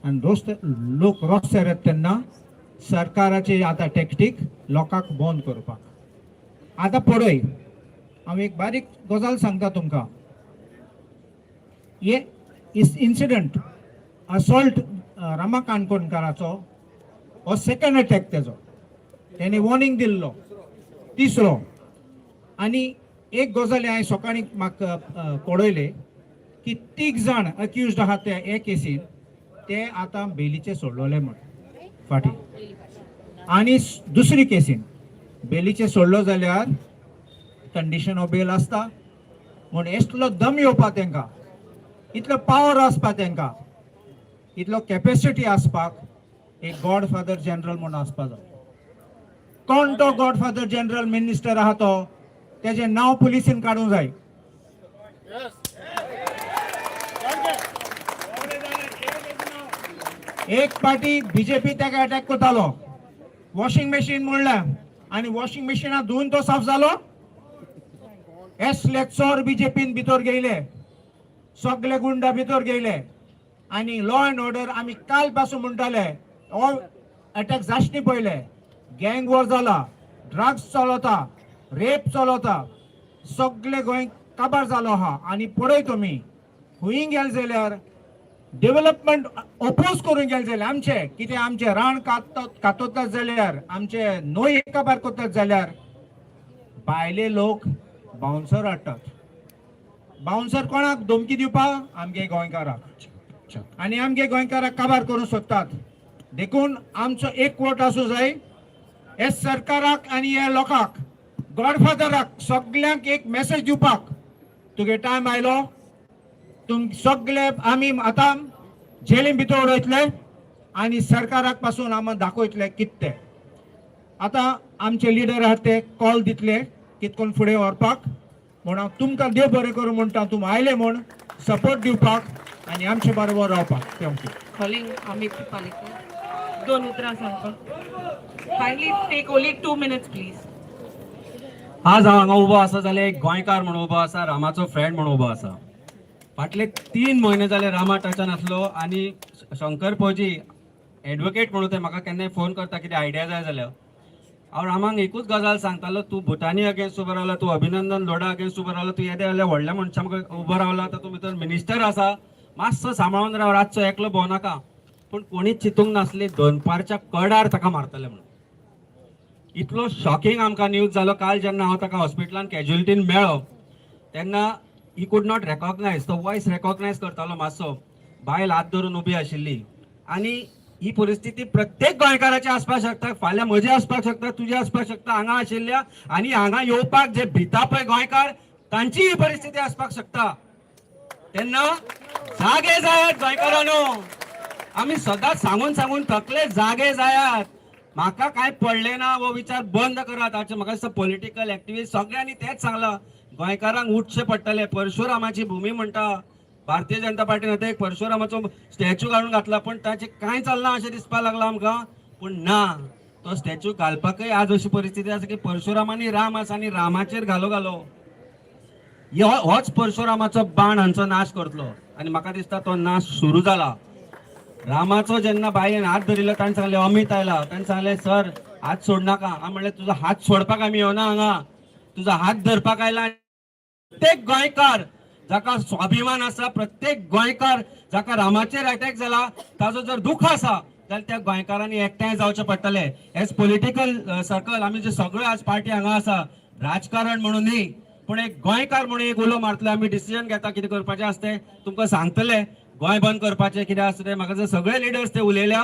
आनी रस्ते लोक रस्त्यार येता तेन्ना सरकाराचे आतां टॅक्टीक लोकांक बंद करपाक. आतां पळय, हांव एक बारीक गजाल सांगता तुमकां. हे इन्सिडंट असॉल्ट रमा काणकोणकाराचो हो सेकंड अटॅक तेजो. तेणे वॉर्निंग दिल्लो तिसरो. आनी एक गजाल हांवें सकाळीं म्हाका कळयलें की तीग जाण अक्युज्ड आहा ते हे केसीन, ते आतां बेलीचे सोडलोले म्हण फाटीं. आनी दुसरी केसीन बेलीचे सोडलो जाल्यार कंडिशन ऑफ बेल आसता. म्हूण इतलो दम येवपा तेंकां, इतलो पावर आसपा तेंकां, इतलो कॅपेसिटी आसपाक एक गॉड फादर जनरल म्हूण आसपा जाय. कोण तो गॉड फादर जनरल मिनिस्टर आहा तो, तेजें नांव पुलिसीन काडूंक जाय. एक पार्टी बीजेपी ताका अटॅक करतालो. वॉशिंग मशीन म्हणलें आनी वॉशिंग मशिना धुवन तो साफ जालो. एसले चोर बीजेपीन भितर गेले, सगळे गुंडा भितर गेले आनी लॉ अँड ऑर्डर आमी काल पासून म्हणटाले, हो अटॅक जाशनी पयले गँग वॉर जाला, ड्रग्स चलता, रेप चलता, सगळे गोंय काबार जालो आहा. आनी पळय तुमी खंय गेले जाल्यार डेव्हलपमेंट ओपोज करूंक गेले जाल्यार, आमचे कितें आमचे रान कातोतात जाल्यार, आमचे न्हंय काबार करतात जाल्यार भायले लोक बाउन्सर हाडटात. बाउन्सर कोणाक धमकी दिवपाक? आमगे गोंयकाराक. आनी आमगे गोंयकाराक काबार करूंक सोदतात. देखून आमचो एक वोट आसूं जाय. हे सरकाराक आनी हे लोकांक, गॉडफादराक, सगल्यांक एक मेसेज दिवपाक, तुगे टायम आयलो. तुम सगळे आमी आतां जेलीन भितर उडयतले आनी सरकाराक पासून आमी दाखयतले कितें तें. आतां आमचे लिडर आहात ते कॉल दितले कितकोन फुडें व्हरपाक. म्हूण हांव तुमकां देव बरें करूं म्हणटा, तुमी आयले म्हूण सपोर्ट दिवपाक आनी आमचे बरोबर रावपाक. Thank you. Calling Amit Palekar दोन उतरां सांगपाक. Kindly take only 2 minutes, please. आज हांव हांगा उबो आसा जाल्यार एक गोंयकार म्हणून उबो आसा, रामाचो फ्रेंड म्हणून उबो आसा. फाटले 3 म्हयने जाले रामा टचान आसलो आनी शंकर फौजी एडवोकेट म्हणून ते म्हाका केन्नाय फोन करता, कितें आयडिया जाय जाल्यार. हांव रामाक एकूच गजाल सांगतालो, तूं भुतानी अगेन्स्ट उबो रावला, तूं अभिनंदन लोढा अगेन्स्ट उबो रावला, तूं येदे व्हडल्या व्हडल्या मनशां उबो रावला, तातूंत भितर मिनिस्टर आसा, मातसो सांबाळून राव, रातचो एकलो भोंवनाका. पूण कोणीच चिंतूंक नासली दनपारच्या कडार ताका मारतले म्हणून. इतलो शॉकिंग आमकां न्यूज जालो काल, जेन्ना हांव ताका हॉस्पिटलान कॅज्युअलिटीन मेळ्ळो तेन्ना he could not recognise. तो वॉयस रेकॉग्नायज करतालो मातसो. बायल हात धरून उबी आशिल्ली. आनी ही परिस्थिती प्रत्येक गोंयकाराची आसपाक शकता. फाल्यां म्हजी आसपाक शकता, तुजी आसपाक शकता. हांगा आशिल्ल्या आनी हांगा येवपाक जे भिता पळय गोंयकार, तांची ही परिस्थिती आसपाक शकता. तेन्ना जागे जायात गोंयकारांनो. आमी सदांच सांगून सांगून थकले. जागे जायात. म्हाका कांय पडलें ना हो विचार बंद करात. आतां म्हाका दिसता पॉलिटिकल एक्टिविस्ट सगळ्यांनी तेंच सांगलां, गोंयकारांक उठचें पडटलें. परशुरामाची भुमी म्हणटा भारतीय जनता पार्टीन, आतां एक परशुरामाचो स्टॅच्यू काडून घातला, पण ताचें कांय चलना अशें दिसपाक लागलां आमकां. पूण ना, तो स्टॅच्यू घालपाकय आज अशी परिस्थिती आसा की परशुरामानी राम आसा आनी रामाचेर घालो घालो. होच परशुरामाचो बाण हांचो नाश करतलो आनी म्हाका दिसता तो नाश सुरू जाला. रामाचो जेन्ना बायेन हात धरिल्लो, ताणें सांगलें, अमित आयला, ताणें सांगलें, सर हात सोडनाका. हांव म्हणलें, तुजो हात सोडपाक आमी येवना हांगा, तुजो हात धरपाक आयला. प्रत्येक गोंयकार जाका स्वाभिमान आसा, प्रत्येक गोंयकार जाका रामाचेर अटॅक जाला ताजो जर दुख्ख आसा जाल्यार त्या गोंयकारांनी एकठांय जावचें पडटलें. एज पॉलिटिकल सर्कल आमी जे सगळे आज पार्टी हांगा आसा, राजकारण म्हणून न्ही, पूण एक गोंयकार म्हणून एक उलो मारतले. आमी डिसिजन घेता, कितें करपाचें आसता तें तुमकां सांगतले. गोंय बंद करपाचें कितें आसा तें म्हाका जर सगळे लिडर्स ते उलयल्या.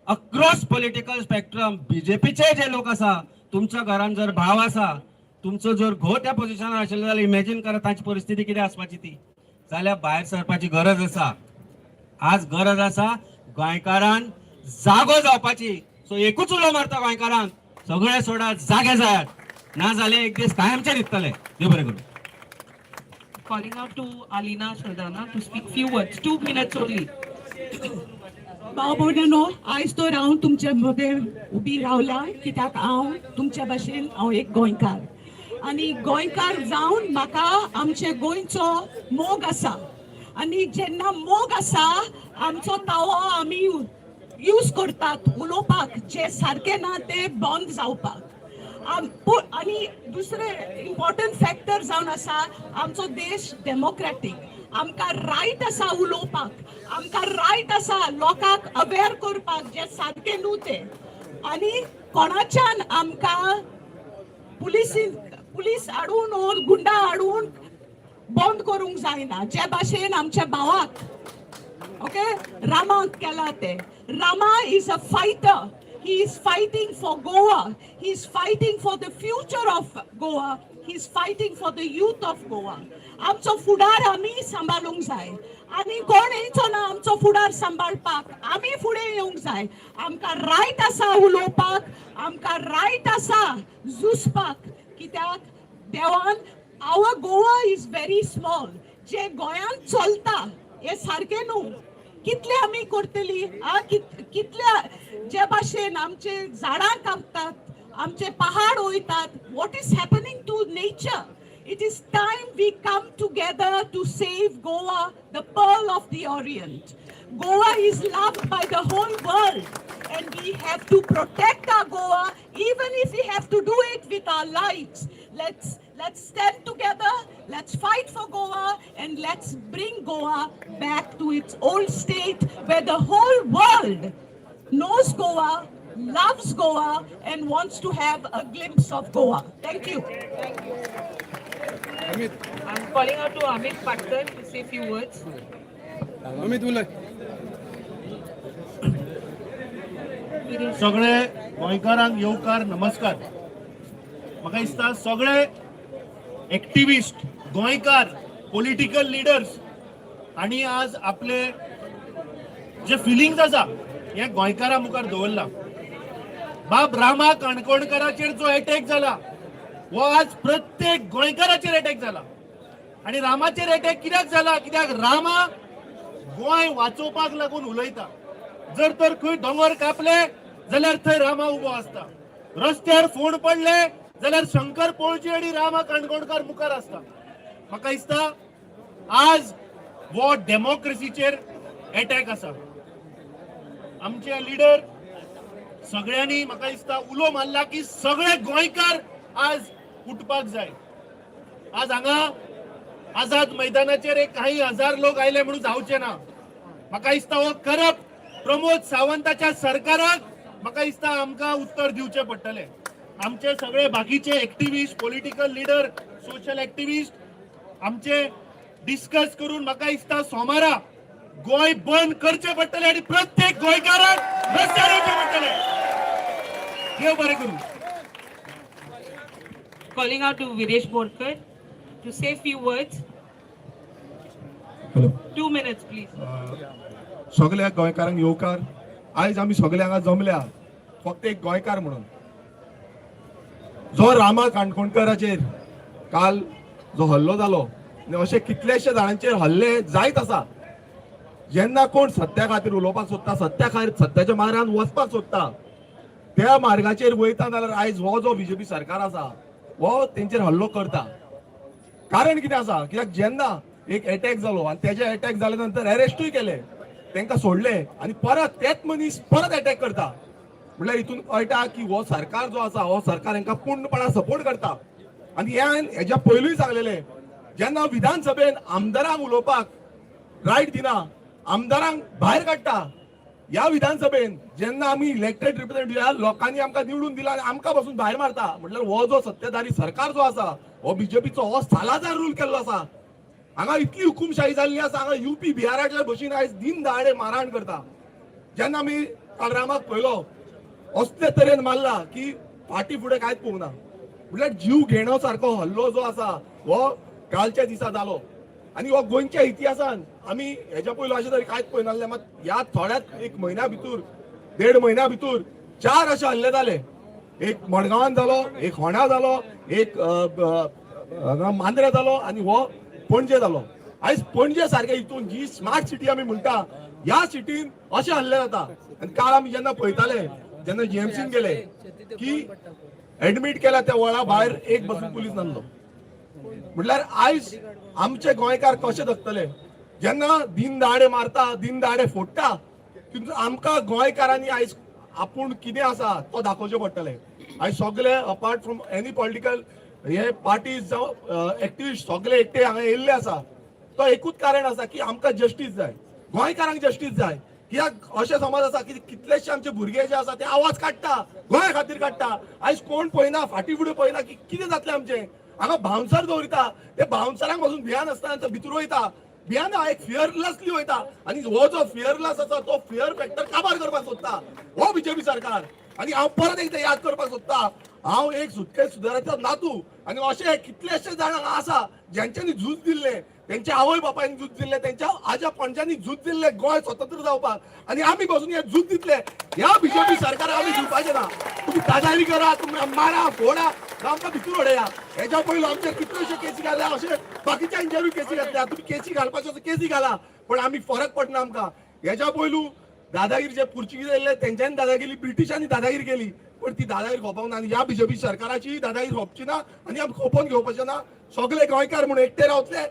अक्रॉस पॉलिटिकल स्पेक्ट्रम बीजेपीचे जे लोक आसा, तुमच्या घरान जर भाव आसा, तुमचो जर घोव त्या पोजिशनार आशिल्लो जाल्यार इमॅजीन करा तांची परिस्थिती कितें आसपाची ती. जाल्यार भायर सरपाची गरज आसा. आज गरज आसा गोंयकारान जागो जावपाची. सो एकूच उलो मारता गोंयकारांक, सगळे सोडा, जागे जायात, ना जाल्यार एक दीस कायमचे न्हिदतले. देव बरें करूं. Calling out to Alina Saldana to speak few words, 2 minutes only. भाव भयणांनो, आयज तर हांव तुमच्या मदें उबी रावला कित्याक हांव तुमच्या भाशेन हांव एक गोंयकार आनी गोंयकार जावन म्हाका आमच्या गोंयचो मोग आसा. आनी जेन्ना मोग आसा, आमचो तावो आमी यूज करतात उलोवपाक, जे सारकें ना ते बंद जावपाक. आनी दुसरें इम्पॉर्टंट फॅक्टर जावन आसा, आमचो देश डेमोक्रॅटीक. आमकां रायट आसा उलोवपाक, आमकां रायट आसा लोकांक अवेर करपाक जे सारकें न्हू तें. आनी कोणाच्यान आमकां पुलिसीन पुलीस हाडून ओर गुंडा हाडून बंद करूंक जायना, जे भाशेन आमच्या भावाक, ओके, रामाक केला ते. Rama is a fighter. He is fighting for Goa. He is fighting for the future of Goa. He is fighting for the youth of Goa. आमचो फुडार आमी सांबाळूंक जाय आनी कोण येयचो ना आमचो फुडार सांबाळपाक. आमी फुडें येवंक जाय. आमकां रायट आसा उलोवपाक, आमकां रायट आसा झुजपाक, कित्याक देवान our Goa is very small. जे गोंयांत चलता हे सारकें न्हू. कितले आमी करतली आ कितले? जे भाशेन आमचे झाडां कापतात, आमचे पहाड वयतात, what is happening to nature? It is time we come together to save Goa, the pearl of the Orient. Goa is loved by the whole world and we have to protect our Goa, even if we have to do it with our lives. Let's stand together, let's fight for Goa, and let's bring Goa back to its old state where the whole world knows Goa, loves Goa, and wants to have a glimpse of Goa. Thank you. Amit. I'm calling out to Amit Patkar to say few words. Amit उलय. सगळे गोंयकारांक येवकार, नमस्कार. म्हाका दिसता सगळे activist गोंयकार, political leaders आणि आज आपले जे फिलिंग्स आसा हे गोंयकारां मुखार दवरला. बाब रामा काणकोणकाराचेर जो अटॅक जाला, हो आज प्रत्येक गोंयकाराचेर अटॅक जाला. आणि रामाचेर अटॅक कित्याक जाला? कित्याक रामा गोंय वाचोवपाक लागून उलयता. जर तर खंय दोंगर कापले जाल्यार थंय रामा उबो आसता. रस्त्यार फोण पडले जाल्यार शंकर पोळजी आनी रामा काणकोणकार मुखार आसता. म्हाका दिसता आज हो डेमोक्रेसीचेर एटॅक आसा. आमचे लिडर सगळ्यांनी म्हाका दिसता उलो मारला की सगळे गोंयकार आज उठपाक जाय. आज हांगा आझाद मैदानाचेर एक काही हजार लोक आयले म्हणून जावचे ना. म्हाका दिसता हो करप्ट प्रमोद सावंताच्या सरकाराक म्हाका दिसता आमकां उत्तर दिवचें पडटलें. आमचे सगळे बाकीचे activist, political leader, social activist आमचे डिस्कस करून म्हाका दिसता सोमारा गोंय बंद करचें पडटलें आनी प्रत्येक गोंयकाराक रस्त्यार येवचें पडटलें. देव बरें करूं. Calling out to Viresh Borkar to say few words. Hello. 2 minutes, please. सगळ्या गोंयकारांक येवकार. आयज आमी सगळे हांगा जमल्या फक्त एक गोंयकार म्हणून. जो रामा काणकोणकराचेर काल जो हल्लो जालो आनी अशे कितलेशे जाणांचेर हल्ले जायत आसा. जेन्ना कोण सत्या खातीर उलोवपाक सोदता, सत्या खातीर सत्याच्या मार्गान वचपाक सोदता, त्या मार्गाचेर वयता जाल्यार आयज हो जो बीजेपी सरकार आसा हो तेंचेर हल्लो करता. कारण कितें आसा? कित्याक जेन्ना एक एटॅक जालो आनी तेजे एटॅक जाले नंतर अरेस्टूय केले, तांकां सोडले आनी परत तेच मनीस परत एटॅक करता. म्हणल्यार हितून कळटा की हो सरकार जो आसा हो सरकार हांकां पूर्णपणान सपोर्ट करता. आनी हे हांवें हेज्या पयलूय सांगलेलें, जेन्ना विधानसभेन आमदारांक उलोवपाक रायट दिना, आमदारांक भायर काडटा ह्या विधानसभेन, जेन्ना आमी इलेक्टेड रिप्रेझेंटेटिव्ह, लोकांनी आमकां निवडून दिला आनी आमकां पासून भायर मारता, म्हटल्यार हो जो सत्तेधारी सरकार जो आसा हो बीजेपीचो हो सालाजार रूल केल्लो आसा. हांगा इतली हुकुमशाही जाल्ली आसा, हांगा युपी बिहाराच्या भशेन आयज दिन दहाडे मारहाण करता. जेन्ना आमी काल रामाक पळयलो, असले तरेन मारला की फाटी फुडें कांयच पळोवंक ना. म्हटल्यार जीव घेणो सारको हल्लो जो आसा हो कालच्या दिसा जालो. आनी हो गोंयच्या इतिहासान आमी हेच्या पयलो अशें तरी कांयच पळयनासलें. मात ह्या थोड्याच एक म्हयन्या भितर, देड म्हयन्या भितर 4 अशे हल्ले जाले. एक मडगांवान जालो, एक होण्या जालो, एक मांद्रे जालो आनी हो पणजे जालो. आयज पणजे सारक्या हितून जी स्मार्ट सिटी आमी म्हणटा, ह्या सिटीन अशे हल्ले जाता. आनी काल आमी जेन्ना पळयताले, जेन्ना जीएमसीन गेले की एडमीट केल्या त्या वळा भायर एक बसून पुलीस नासलो. म्हटल्यार आयज आमचे गोंयकार कशे जगतले जेन्ना दिन दहाडे मारता, दिन दहाडे फोडटा. आमकां गोंयकारांनी आयज आपूण कितें आसा तो दाखोवचें पडटलें. आयज सगळे अपार्ट फ्रॉम एनी पॉलिटिकल हे पार्टीज जावं एक्टिविस्ट सगळे एकटे हांगा येयल्ले आसा, तो एकूच कारण आसा की आमकां जस्टीस जाय, गोंयकारांक जस्टीस जाय. कित्याक अशें समज आसा की कितलेशे आमचे भुरगे जे आसा ते आवाज काडटा, गोंया खातीर काडटा. आयज कोण पळयना, फाटी फुडें पळयना की कितें जातलें आमचें. हांगा बाउन्सर दवरिता, ते बाउन्सरांक पासून भियान आसतना भितर वयता, भियाना एक फियरलेसली वयता. आनी हो जो फियरलेस आसा तो फियर फॅक्टर काबार करपाक सोदता हो बीजेपी सरकार. आनी हांव परत एकदां याद करपाक सोदता, हांव एक सुटके सुदाराचो नातू आनी अशे कितलेशे जाण हांगा आसा ज्यांच्यांनी झूज दिल्लें, तेंच्या आवय बापायन झूज दिल्लें, तेंच्या आज्या पणज्यांनी झूज दिल्लें गोंय स्वतंत्र जावपाक. आनी आमी बसून हे झूज दितले. ह्या बीजेपी सरकाराक आमी दिवपाचें ना. तुमी दादागिरी करा, तुमी मारा फोडा, आमकां भितर उडया. हेच्या पयलो आमचेर कितल्योश्यो केसी घाल्या, अशे बाकीच्यांचेरूय केसी घातल्या. तुमी केसी घालपाच्यो केसी घाला, पण आमी फरक पडना आमकां. हेच्या पयलू दादागिरी जे पुर्तुगीज येयल्ले तेंच्यांनी दादागिरी, ब्रिटिशांनी दादागिरी केली, पण ती दादागिरी खोपोवंक ना. आनी ह्या बीजेपी सरकाराची दादागिरी खोपची ना आनी आमी खोपोवन घेवपाचें ना. सगळे गोंयकार म्हणून एकटे रावतले,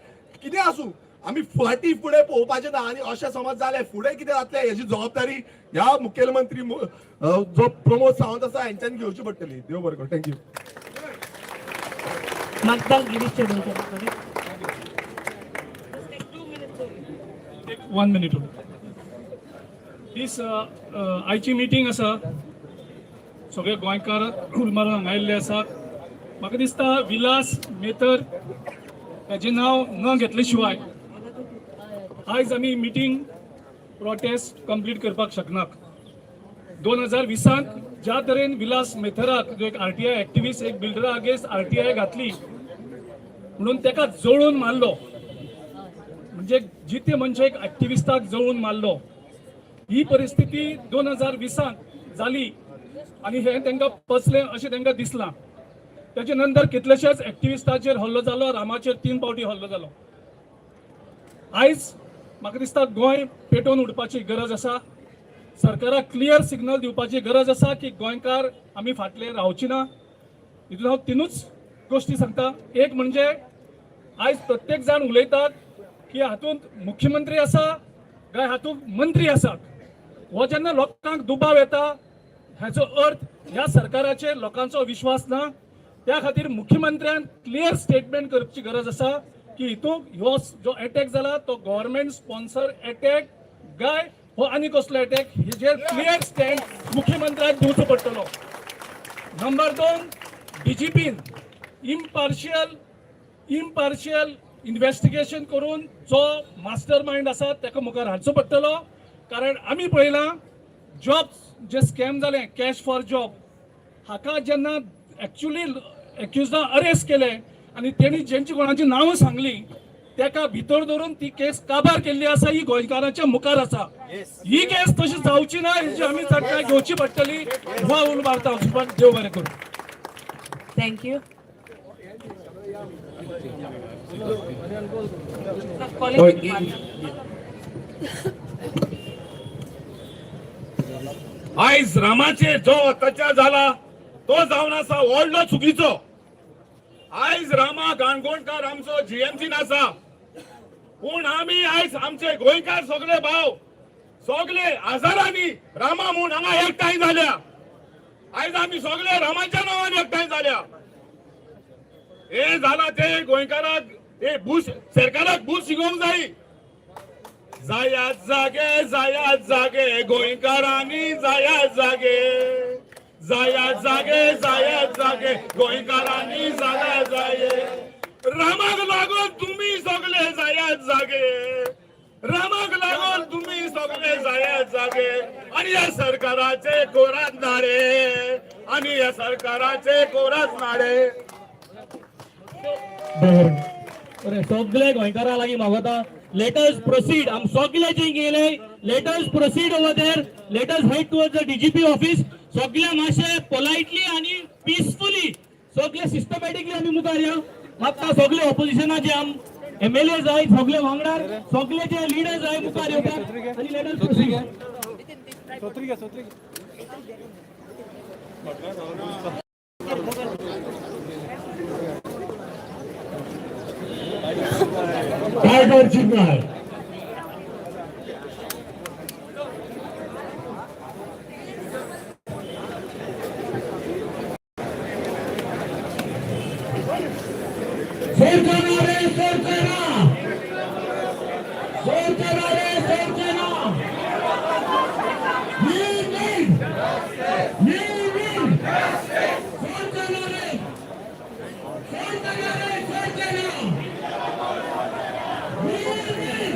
कितें आसूं आमी फाटी फुडें पळोवपाचें ना. आनी अशें समज जालें फुडें कितें जातलें हेजी जबाबदारी ह्या मुखेलमंत्री जो प्रमोद सावंत आसा हेंच्यांनी घेवची पडटली. देव बरें करूं. Thank you. Magdang Girish Chendolkar. 1 minute. दीस आयची मिटींग आसा, सगळे गोंयकार उलमार हांगा आयिल्ले आसात. म्हाका दिसता विलास मेतर हेजें नांव न घेतले शिवाय आयज आमी मिटींग प्रोटेस्ट कंप्लीट करपाक शकनात. 2020 ज्या तरेन विलास मेथराक जो एक RTI activist, एक बिल्डरा अगेन्स्ट RTI घातली म्हणून ताका जळून मारलो, म्हणजे जिते मनशे एक एक्टिविस्टाक जळून मारलो. ही परिस्थिती 2020 जाली आनी हें तांकां पचलें अशें तांकां दिसलां. त्याच्या नंतर कितलेशेच एक्टिविस्टाचेर हल्लो जालो, रामाचेर 3 फावटी हल्लो जालो. आयज म्हाका दिसता गोंय पेटोवन उडपाची गरज आसा. सरकाराक क्लियर सिग्नल दिवपाची गरज आसा की गोंयकार आमी फाटले रावची ना. हितून हांव 3 गोश्टी सांगता. एक म्हणजे आयज प्रत्येक जाण उलयतात की हातूंत मुख्यमंत्री आसा काय हातूंत मंत्री आसात. हो जेन्ना लोकांक दुबाव येता हाचो अर्थ ह्या सरकाराचेर लोकांचो विश्वास ना. त्या खातीर मुख्यमंत्र्यान क्लियर स्टेटमेंट करची गरज आसा की हितून ह्यो जो एटॅक जाला तो गव्हर्मेंट स्पॉन्सर एटॅक काय हो आनी कसलो एटॅक, हेजेर क्लियर स्टँड मुख्यमंत्र्याक दिवचो पडटलो. नंबर 2, डीजीपीन इम्पार्शियल इन्वेस्टिगेशन करून जो मास्टर मायंड आसा ताका मुखार हाडचो पडटलो. कारण आमी पळयलां जॉब जे स्कॅम जालें कॅश फॉर जॉब, हाका जेन्ना एक्चुअली एक्युजां अरेस्ट केले आनी तेणी जेंची कोणाची नांवां सांगली तेका भितर धरून ती केस काबार केल्ली आसा. ही गोंयकारांच्या मुखार आसा. ही केस तशी जावची ना हेची आमी चटकाय घेवची पडटली. हो उलो मारता. देव बरें करूं. Thank you. आयज रामाचेर जो अत्याचार जाला तो जावन आसा व्हडलो चुकीचो. आयज रामा काणकोणकार आमचो जीएमसीन आसा, पूण आमी आयज आमचे गोंयकार सगळे भाव सगळे हजारांनी रामा म्हूण हांगा एकठांय जाल्या. आयज आमी सगळे रामाच्या नांवान एकठांय जाल्या. हे जाला ते गोंयकाराक हे भूस सरकाराक भूस शिकोवंक जाय. जायात जागे, जायात जागे गोंयकारांनी, जायात जागे, जायात जागे, जायात जागे गोंयकारांनी, जाया जाये. रामाक लागून तुमी सगळे जायात जागे, रामाक लागून तुमी सगळे जायात जागे आणि या सरकाराचे कोरात नाडे, आणि या सरकाराचे कोरात नाडे. बरें, सगळे गोंयकारां लागीं मागता, let us proceed. आम सगळे जे गेले, let us proceed over there, let us head towards the DGP office. सगळे मातशे पोलायटली आनी पिसफुली, सगळे सिस्टमॅटिकली आमी मुखार या. मागता सगळे ऑपोजिशनाचे आम एमएलए जाय, सगळे वांगडार सगळे जे लिडर जाय मुखार येवपाक आनी let us proceed. काय करची नाही. सोडताना रे सोडताना, सोडताना रे सोडताना. We need, we will. सोडताना रे, सोडताना रे सोडताना. We will.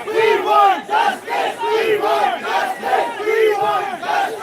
We want justice! We want justice! We want justice!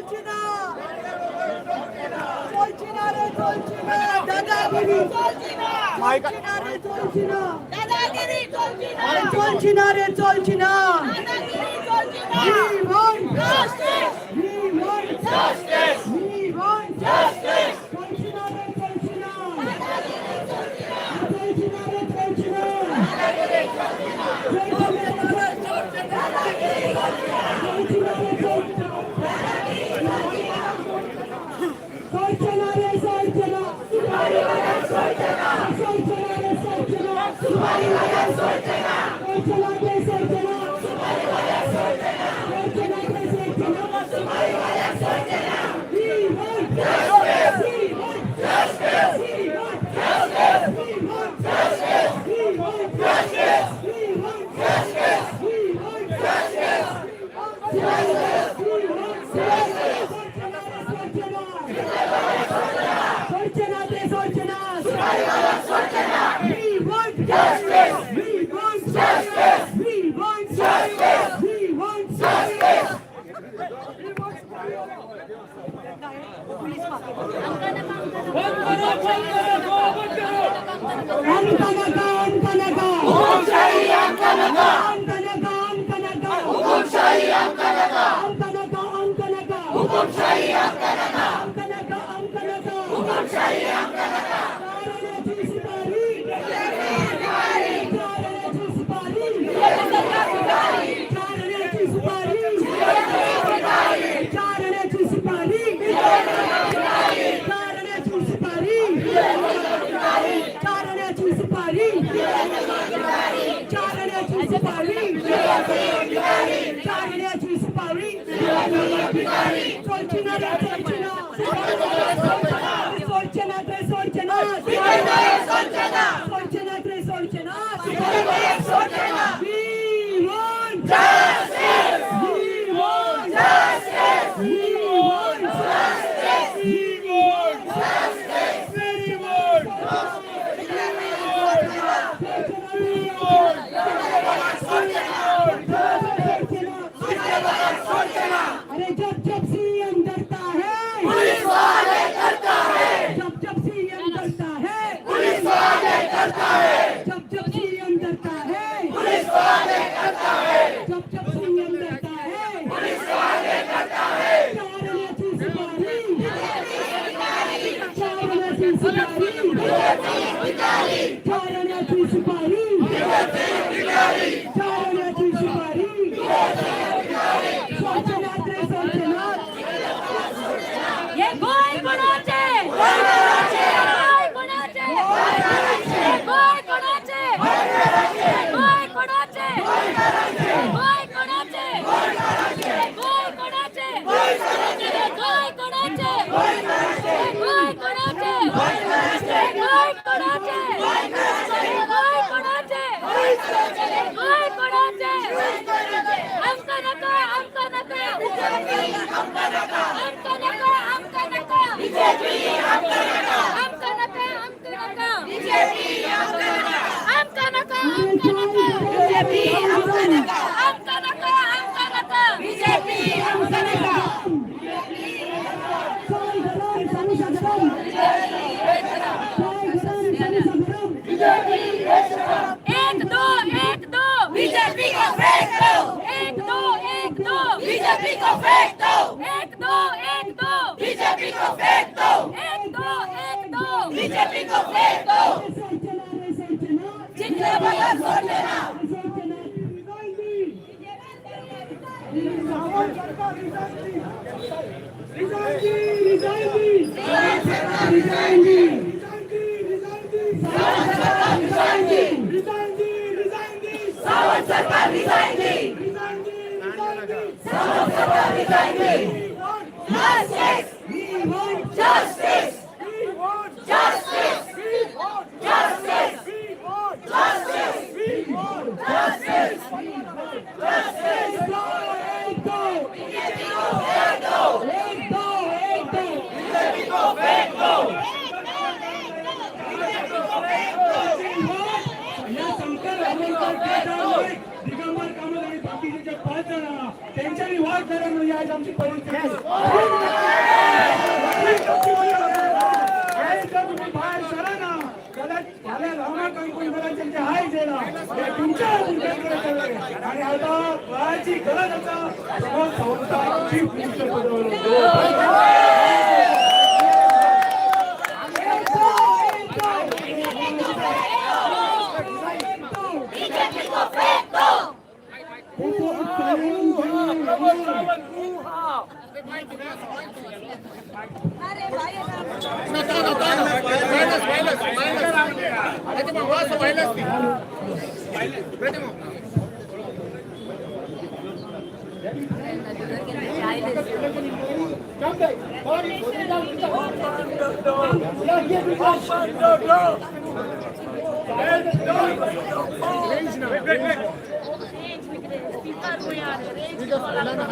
চলছে না, চলছে না রে, চলছে না, দাদাগিরি চলছে না, চলছে না রে, চলছে না, দাদাগিরি চলছে না, চলছে না রে, চলছে না, দাদাগিরি চলছে না। We want justice, we want justice, we want justice. চলছে না রে, চলছে না, দাদাগিরি চলছে না, চলছে না রে, চলছে না, দাদাগিরি চলছে না, চলছে না, দাদাগিরি চলছে না, চলছে না রে, চলছে না, দাদাগিরি চলছে না, চলছে না রে, চলছে না, সুপারি বাজার চলছে না, চলছে না রে, চলছে না, সুপারি বাজার চলছে না, চলছে না রে, চলছে না, সুপারি বাজার চলছে না, চলছে না রে, চলছে না, সুপারি বাজার চলছে না। We want justice, we want justice, we want justice, we want justice, we want justice, we want justice, we want justice, justice, we want justice. চলছে না রে, চলছে না, চলছে না। We want justice, we want justice, we want justice, we want justice. आमकां नाका, आमकां नाका, हुकुमशाही आमकां नाका, आमकां नाका, आमकां नाका, हुकुमशाही आमकां नाका, आमकां नाका, आमकां नाका, हुकुमशाही आमकां नाका, आमकां नाका, आमकां नाका, हुकुमशाही आमकां नाका। चारण्याची सुपारी, चारण्याची सुपारी, चारण्याची सुपारी, चारण्याची सुपारी, चारण्याची सुपारी, चारण्याची सुपारी, चारण्याची सुपारी, चारण्याची सुपारी। চলছে না রে, চলছে না, চলছে না রে, চলছে না, চলছে না, চলছে না রে, চলছে না, চলছে না। We want justice, we want justice, we want justice, we want justice, we want अरे जब जब सीएम डरता है, पुलिस वाले करता है। जब जब सीएम डरता है, पुलिस वाले करता है। जब जब सीएम डरता है, पुलिस वाले करता है। जब जब सीएम डरता है, पुलिस वाले करता है। चारण्याची सुपारी, चारण्याची सुपारी, चारण्याची सुपारी, चारण्याची सुपारी। सोडचे ना रे, सोडचे ना। हे गोंय कोणाचे? गोंय कोणाचे? गोंय कोणाचे? गोंय कोणाचे? गोंय कोणाचे? गोंय कोणाचे? गोंय कोणाचे? गोंय कोणाचे? गोंय कोणाचे? गोंय कोणाचे? गोंय कोणाचे? आमकां नाका, आमकां नाका, आमकां नाका, आमकां नाका, आमकां नाका, आमकां नाका, आमकां नाका, आमकां नाका, आमकां नाका, आमकां नाका, आमकां नाका। चाय गरम, समोसा गरम, चाय गरम, समोसा गरम। एक दो, एक दो, बीजेपी को फेंक दो। एक दो, एक दो, बीजेपी को फेंक दो। एक दो, एक दो, बीजेपी को फेंक दो। एक दो, एक दो, बीजेपी को फेंक दो। सोडचे ना रे, सोडचे ना, जितने बगैर सोडचे ना। सोडचे ना। Resign resign resign resign Sawant सरकार रिजाइन दी। सावंत सरकार resign the. Justice, justice, justice, justice, justice, justice, justice. एक दो, बीजेपी को फेंक दो। एक दो, एक दो। बीजेपी को फेंक दो। बीजेपी को फेंक दो। या शंकर आमोणकर, दिगंबर कामत आणि बाकीचे जे 5 जण आहा तेंच्यांनी वाद करा म्हणून ह्या आयज आमची परिस्थिती. आयज जर तुम्ही भायर सरना जाल्यार फाल्यां रामा काणकोणकरांचे जे आयज येयला ते तुमच्या भुरग्यांकडे चल्ले आणि आतां काळाची गरज आसा प्रमोद सावंताक चीफ मिनिस्टर पदावर. बीजेपी को फेंक दो. अरे भाई.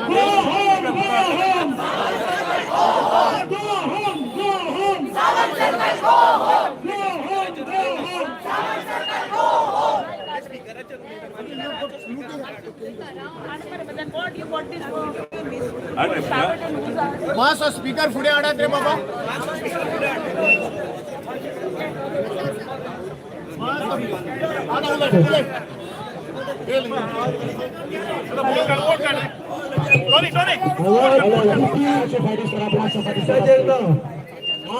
Go home, go home! Go home, go home! Sawant सरकार go home. Go home, go home! Sawant सरकार go home. What you want this for? मातसो स्पीकर फुडें हाडात रे बाबा.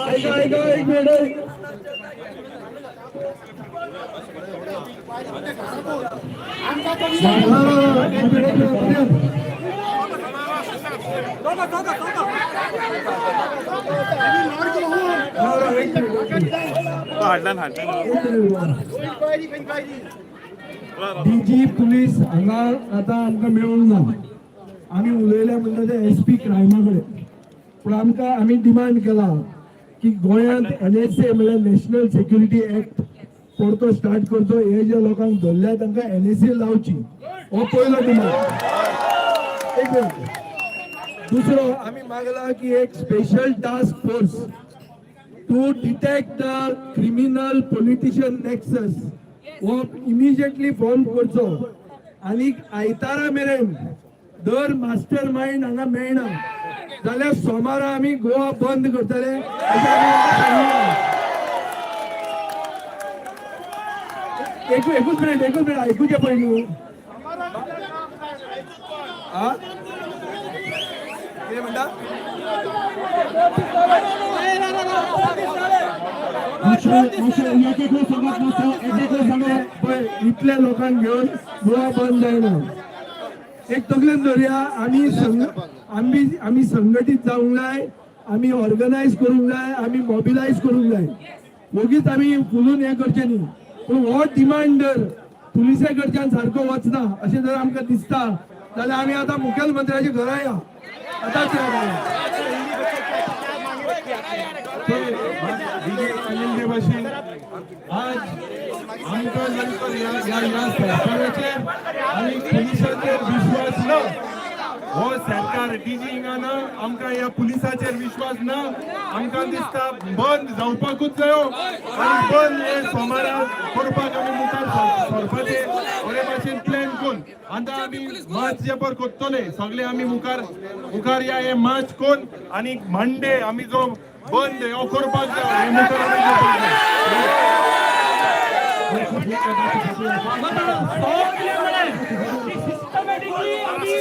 ऐका ऐका, एक मिनिट. एक मिनिट, एक मिनिट. एक मिनिट. डीजी पुलीस हांगा आतां आमकां मेळूंक ना. आमी उलयले म्हणटा ते एस पी क्रायमा कडेन, पूण आमकां आमी डिमांड केला की गोंयांत एनएसए म्हणल्यार नॅशनल सेक्युरिटी एक्ट परतो स्टार्ट करचो. हे जे लोकांक धरल्या तांकां एनएसए लावची, हो पयलो डिमांड. एक मिनिट. दुसरो आमी मागला की एक special task force to detect the criminal politician nexus हो इमिजिएटली फॉर्म करचो आनी आयतारा मेरेन जर मास्टर मायंड हांगा मेळना जाल्यार सोमारा आमी गोवा बंद करतले अशें आमी सांगलां. एकूच मिनिट, एकूच मिनिट, आयकुचें पयलीं. आ, कितें म्हणटा? पळय, इतल्या लोकांक घेवन गोवा बंद जायना. एक तकलेन धरया, आमी संग आमी आमी संघटीत जावंक जाय, आमी ऑर्गनायज करूंक जाय, आमी मोबिलायज करूंक जाय. वगीच आमी फुलून हें करचें न्ही. पूण हो डिमांड जर पुलिसा कडच्यान सारको वचना अशें जर आमकां दिसता जाल्यार आमी आतां मुखेलमंत्र्याच्या घरा या, आतांच या घरा. सांगिल्ले भाशेन आज आमकां नंतर ह्या ह्या ह्या सरकाराचेर आनी पुलिसाचेर विश्वास ना. हो सरकार डीजी हिंगा ना, आमकां ह्या पुलिसाचेर विश्वास ना. आमकां दिसता बंद जावपाकूच जायो आनी बंद हे सोमारा करपाक आमी मुखार सरपाचे बरे भाशेन प्लॅन करून आतां आमी मार्च जे पळय करतले सगळे आमी मुखार मुखार या. हे मार्च करून आनी मंडे आमी जो बंद हो करपाक जाय, हे मुखार आमी करपाक जाय. सिस्टमॅटिकली आमी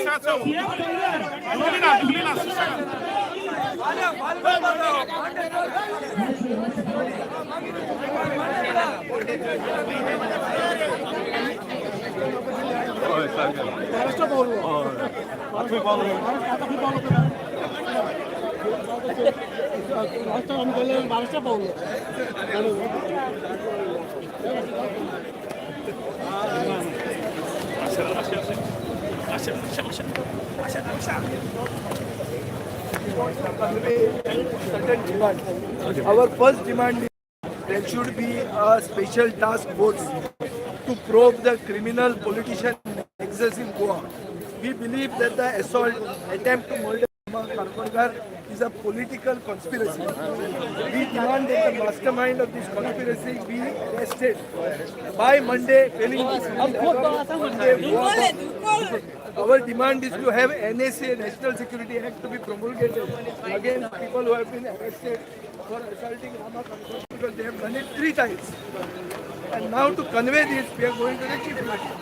CM धरल्यार Certain demand. Our first demand is there should be a special task force to probe the criminal politician nexus in Goa. We believe that the assault attempt to murder Kankonkar is a political conspiracy. We demand that the mastermind of this conspiracy be arrested by Monday, failing this, Monday, Goa Our demand is to have NSA, National Security Act, to be promulgated against people who have been arrested for assaulting Rama Kankonkar, because they have done it 3 times. And now to convey this, we are going to the Chief Minister.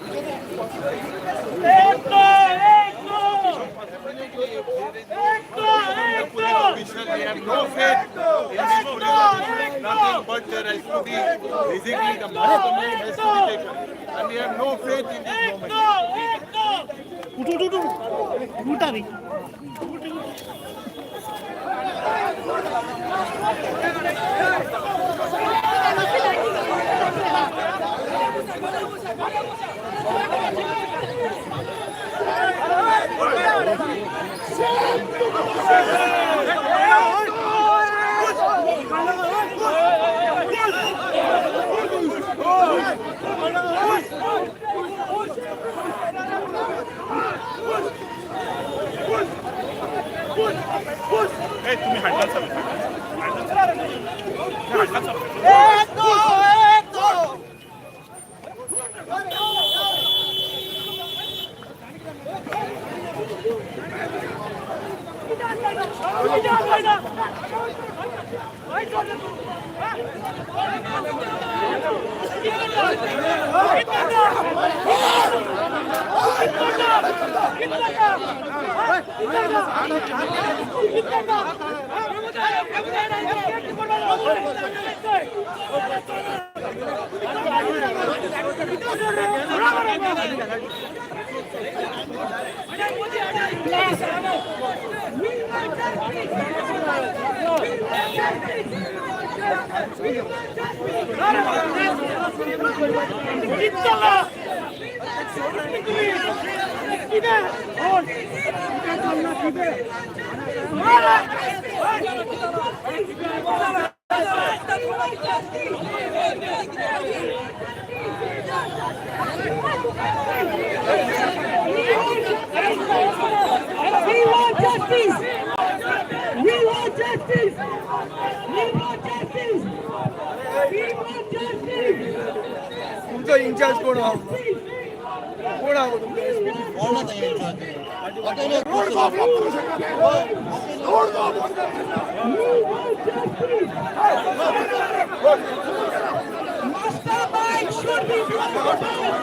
We have no faith in this police, nothing but there has to be basically the mastermind has to be taken. And we have no faith in this government. We want justice! We want justice! We want justice! We want justice! तुमचो in-charge कोण आहा? कोण आहा तुमचो SP? We want justice! Mastermind should be behind the bars!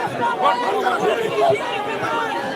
Mastermind should be behind the bars!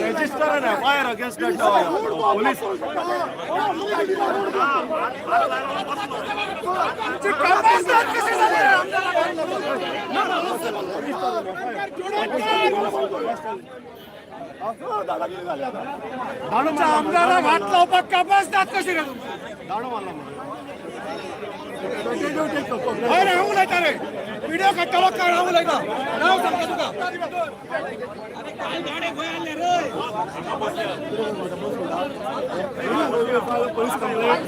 Register an FIR against that police. आमदाराक हात लावपाक कापासतात कशी रे हय रे, हांव उलयता रे, व्हिडिओ काडटलो काय? हांव उलयता, नांव सांगता तुका. Police complaint.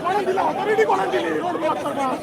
कोणाक दिला ऑथॉरिटी? कोणाक दिली रोड ब्लॉक करपाक?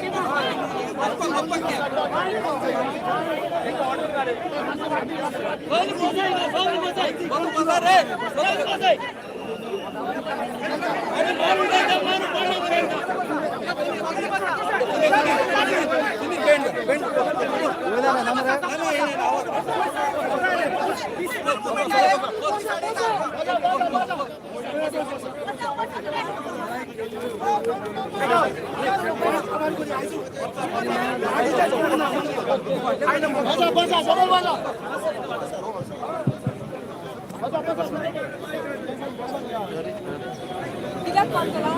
बसा बसा बसा. कित्याक मारतला?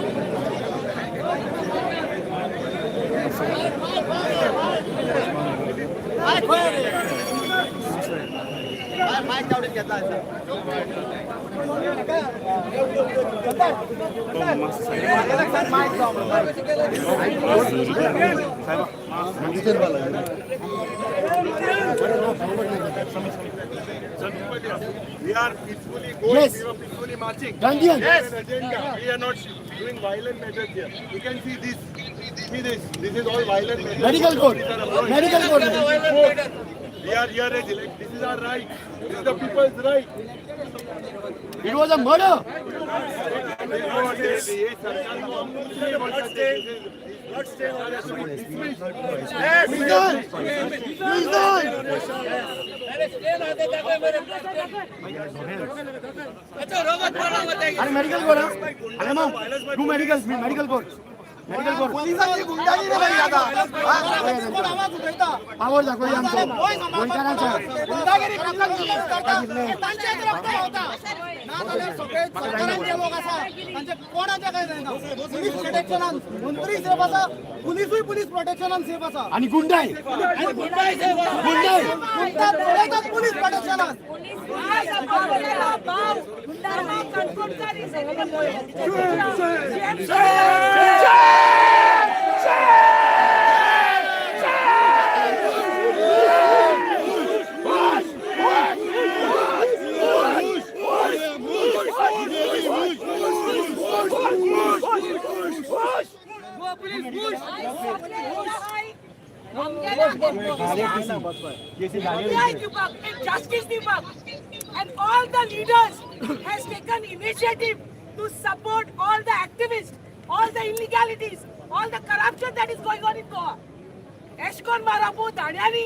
We are peacefully going, Yes. we are peacefully marching. Gandhian. We have an agenda. We are not doing violent measures here. You can see this. See this. This is all violent measures. Medical code. These are approach. Medical code. We are here as elect. This is our right. This is the people's right. It was a murder. ये सरकार को हम कुछ नहीं बोल सकते. Resign. Resign. अरे medical code, अरे मग तू medical medical code, medical code. पोलिसांची गुंडागिरी बरी आता. पावर दाखवली आमचो गोंयकारांच्या. गुंडागिरी तांचेच रक्त व्हांवता, नाजाल्यार सगळे सरकारान जे लोक आसा तांचे कोणाचे काय जायना. पुलीस प्रोटेक्शनान मंत्री सेफ आसा, पुलिसूय पुलीस प्रोटेक्शनान सेफ आसा. आणि गुंडाई आणि गुंडाई सेफ आसा. गुंडाई. गुंडा पळयतात पुलीस प्रोटेक्शनान. Justice दिवपाक and all the leaders has taken initiative to support all the activists, all the illegalities, all the corruption that is going on in Goa. एशकोन मारापू दाण्यानी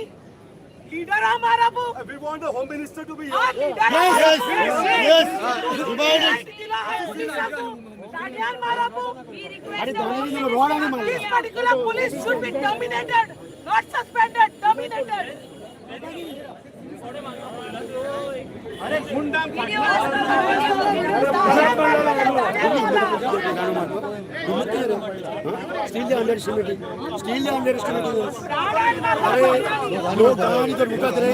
लिडरा मारापू. We want the Home Minister to be here. हा लिडरा. Yes, yes, दाण्यान मारापू. अरे दाण्यानी rod आणि मारला. This particular police should be terminated, not suspended, terminated. Still they underestimating. Still they underestimating us. अरे लोक गांवांनी तर मुखात रे,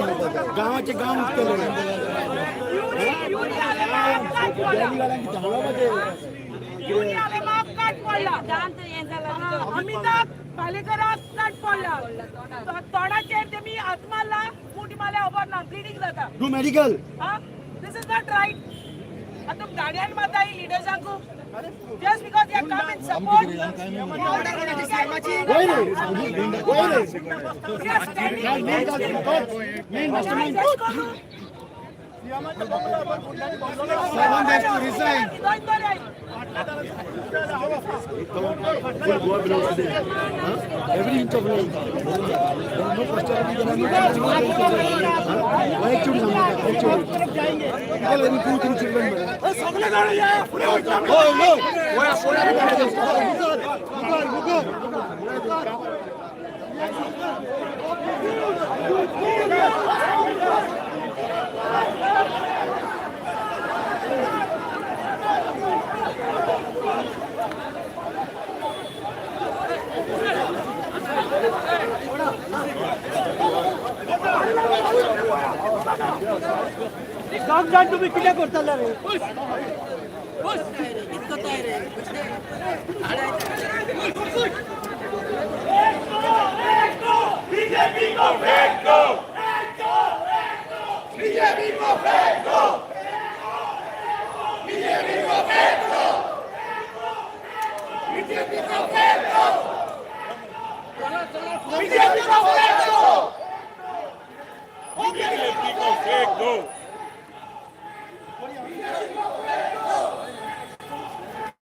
गांवाचे गांव उठतले. अमिताभ पालेकराक कट पडला तोंडाचेर, तेमी हात मारला, मूठ मारल्या, खबर ना, ब्लिडींग जाता. Do medical. This is not right. आतां दाड्यान मारता ही लिडर्सांकू just because they come in support. वय रे, वय रे. We are standing against it. Main mastermind. Every inch of land. No posterity, there are no two, three children. Oh, no. तुम्ही कितें करतले रे? बीजेपी को फेंक दो, बीजेपी को फेंक दो, बीजेपी को फेंक दो, बीजेपी को फेंक दो, बीजेपी को फेंक दो, बीजेपी को फेंक दो।